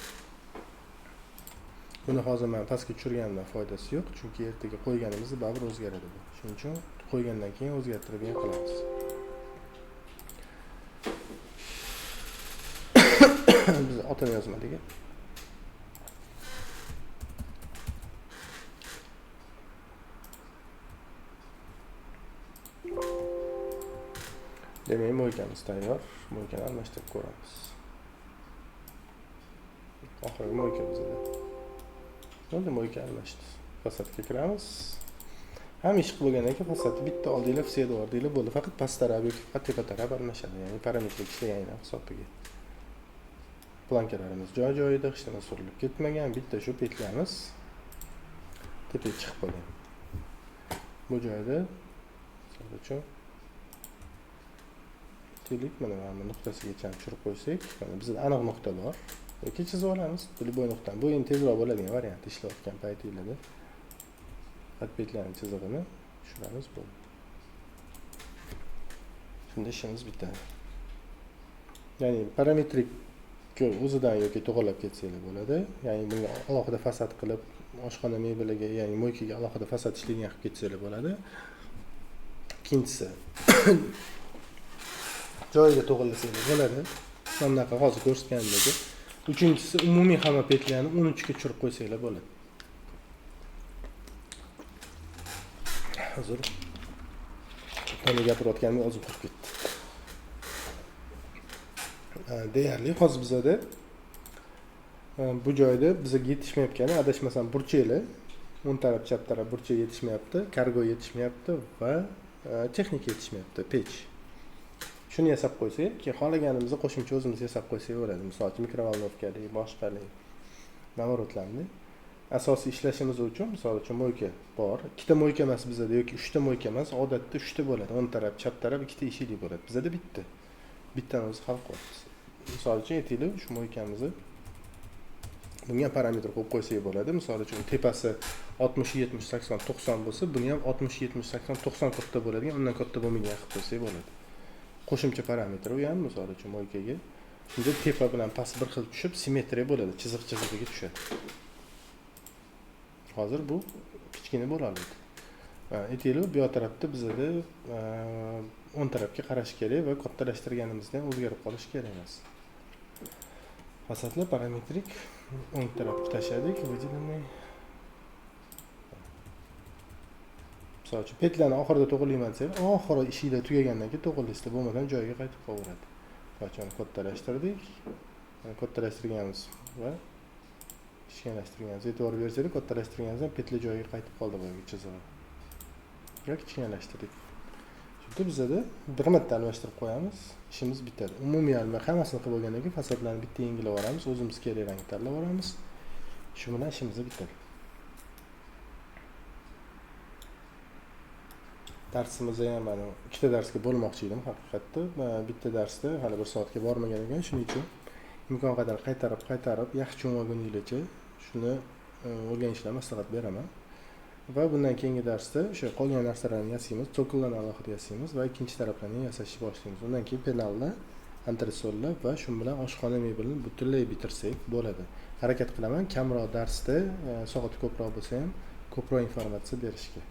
Buni hozir men pastga tushirganimdan foydasi yo'q, chunki ertaga qo'yganimizda baribir o'zgaradi bu. Shuning uchun qo'ygandan keyin o'zgartirib ham qilamiz. Biz otini yozmadik. Demak, mo'ykamiz tayyor. Mo'ykani almashtirib ko'ramiz. Oxirgi mo'yka bizda. Endi mo'yka almashdi. Fasadga kiramiz. Ham ish qilib bo'lgandan keyin fasadni bitta oldinglar, все dordinglar bo'ldi. Faqat past taraf yoki faqat tepa taraf almashadi. Ya'ni parametrik ishlaganlar hisobiga. Plankalarimiz joy-joyida, hech nima surilib ketmagan. Bitta shu petlamiz tepaga chiqib qolgan. Bu joyda misol uchun telik mana bu nuqtasigacha tushirib qo'ysak, mana bizda aniq nuqta bor. Yoki chizib olamiz, любой nuqtani. Bu endi tezroq bo'ladigan variant ishlayotgan paytingizda. Faqat petlarning chizig'ini tushiramiz bo'ldi. Shunda ishimiz bitadi. Ya'ni parametrik o'zidan yoki to'g'rilab ketsanglar bo'ladi. Ya'ni bunga alohida fasad qilib, oshxona mebeliga, ya'ni mo'ykaga alohida fasad ishlaydigan qilib ketsanglar bo'ladi. Ikkinchisi joyiga to'g'rilasanglar bo'ladi. Mana bunaqa hozir ko'rsatganimdek. Uchinchisi umumiy hamma petlarni 13 ga tushirib qo'ysanglar bo'ladi. Hozir nima gapirayotganimni o'zim qurib ketdi. Deyarli hozir bizada bu joyda bizga yetishmayotgani, adashmasam burchaklar, o'ng taraf, chap taraf burchak yetishmayapti, kargo yetishmayapti va texnika yetishmayapti, pech. Shuni yasab qo'ysak, keyin xohlaganimizni qo'shimcha o'zimiz yasab qo'ysak bo'ladi. Misol uchun mikrovolnovkalik, boshqalik, navorotlarni asosiy ishlashimiz uchun, misol uchun mo'yka bor. Ikkita mo'yka emas bizada yoki uchta mo'yka emas, odatda uchta bo'ladi. O'ng taraf, chap taraf ikkita eshikli bo'ladi. Bizada bitta. Bittani o'zi hal qilyapmiz. Misol uchun aytaylik, shu mo'ykamizni bunga parametr qo'yib qo'ysak bo'ladi. Misol uchun tepasi 60, 70, 80, 90 bo'lsa, buni ham 60, 70, 80, 90 katta bo'ladigan, undan katta bo'lmaydigan qilib qo'ysak bo'ladi. Qo'shimcha parametr u ham misol uchun mo'ykaga. Shunda tepa bilan past bir xil tushib, simmetriya bo'ladi, chiziq chizig'iga tushadi. Hozir bu kichkina bo'la oladi. Aytaylik, bu yoq tarafda bizada o'ng tarafga qarash kerak va kattalashtirganimizda ham o'zgarib qolishi kerak emas. Fasadlar parametrik o'ng tarafga tashladik, выделенный. Misol uchun petlarni oxirida to'g'rilayman desam, oxiri ishinglar tugagandan keyin to'g'rilaysizlar, bo'lmasam joyiga qaytib qolaveradi. Misol uchun kattalashtirdik, kattalashtirganmiz va kichkinalashtirganmiz. E'tibor bersangiz, kattalashtirganimizdan petlar joyiga qaytib qoldi boyagi chizig'i. Va kichkinalashtirdik. Shunda bizada bir marta almashtirib qo'yamiz, ishimiz bitadi. Umumiy alma hammasini qilib bo'lgandan keyin fasadlarni bitta yengilab olamiz, o'zimiz kerak rang tanlab olamiz. Shu bilan ishimiz bitadi. Darsimizni ham mana ikkita darsga bo'lmoqchi edim haqiqatda. Bitta darsda hali bir soatga bormagan ekan, shuning uchun imkon qadar qaytarib qaytarib yaxshi tushunib olguninglarcha shuni o'rganishlarni maslahat beraman. Va bundan keyingi darsda o'sha qolgan narsalarni yasaymiz, цоколь larni alohida yasaymiz va ikkinchi taraflarni yasashni boshlaymiz. Undan keyin penallar, antresollar va shu bilan oshxona mebelini butunlay bitirsak bo'ladi. Harakat qilaman kamroq darsda, soati ko'proq bo'lsa ham, ko'proq informatsiya berishga.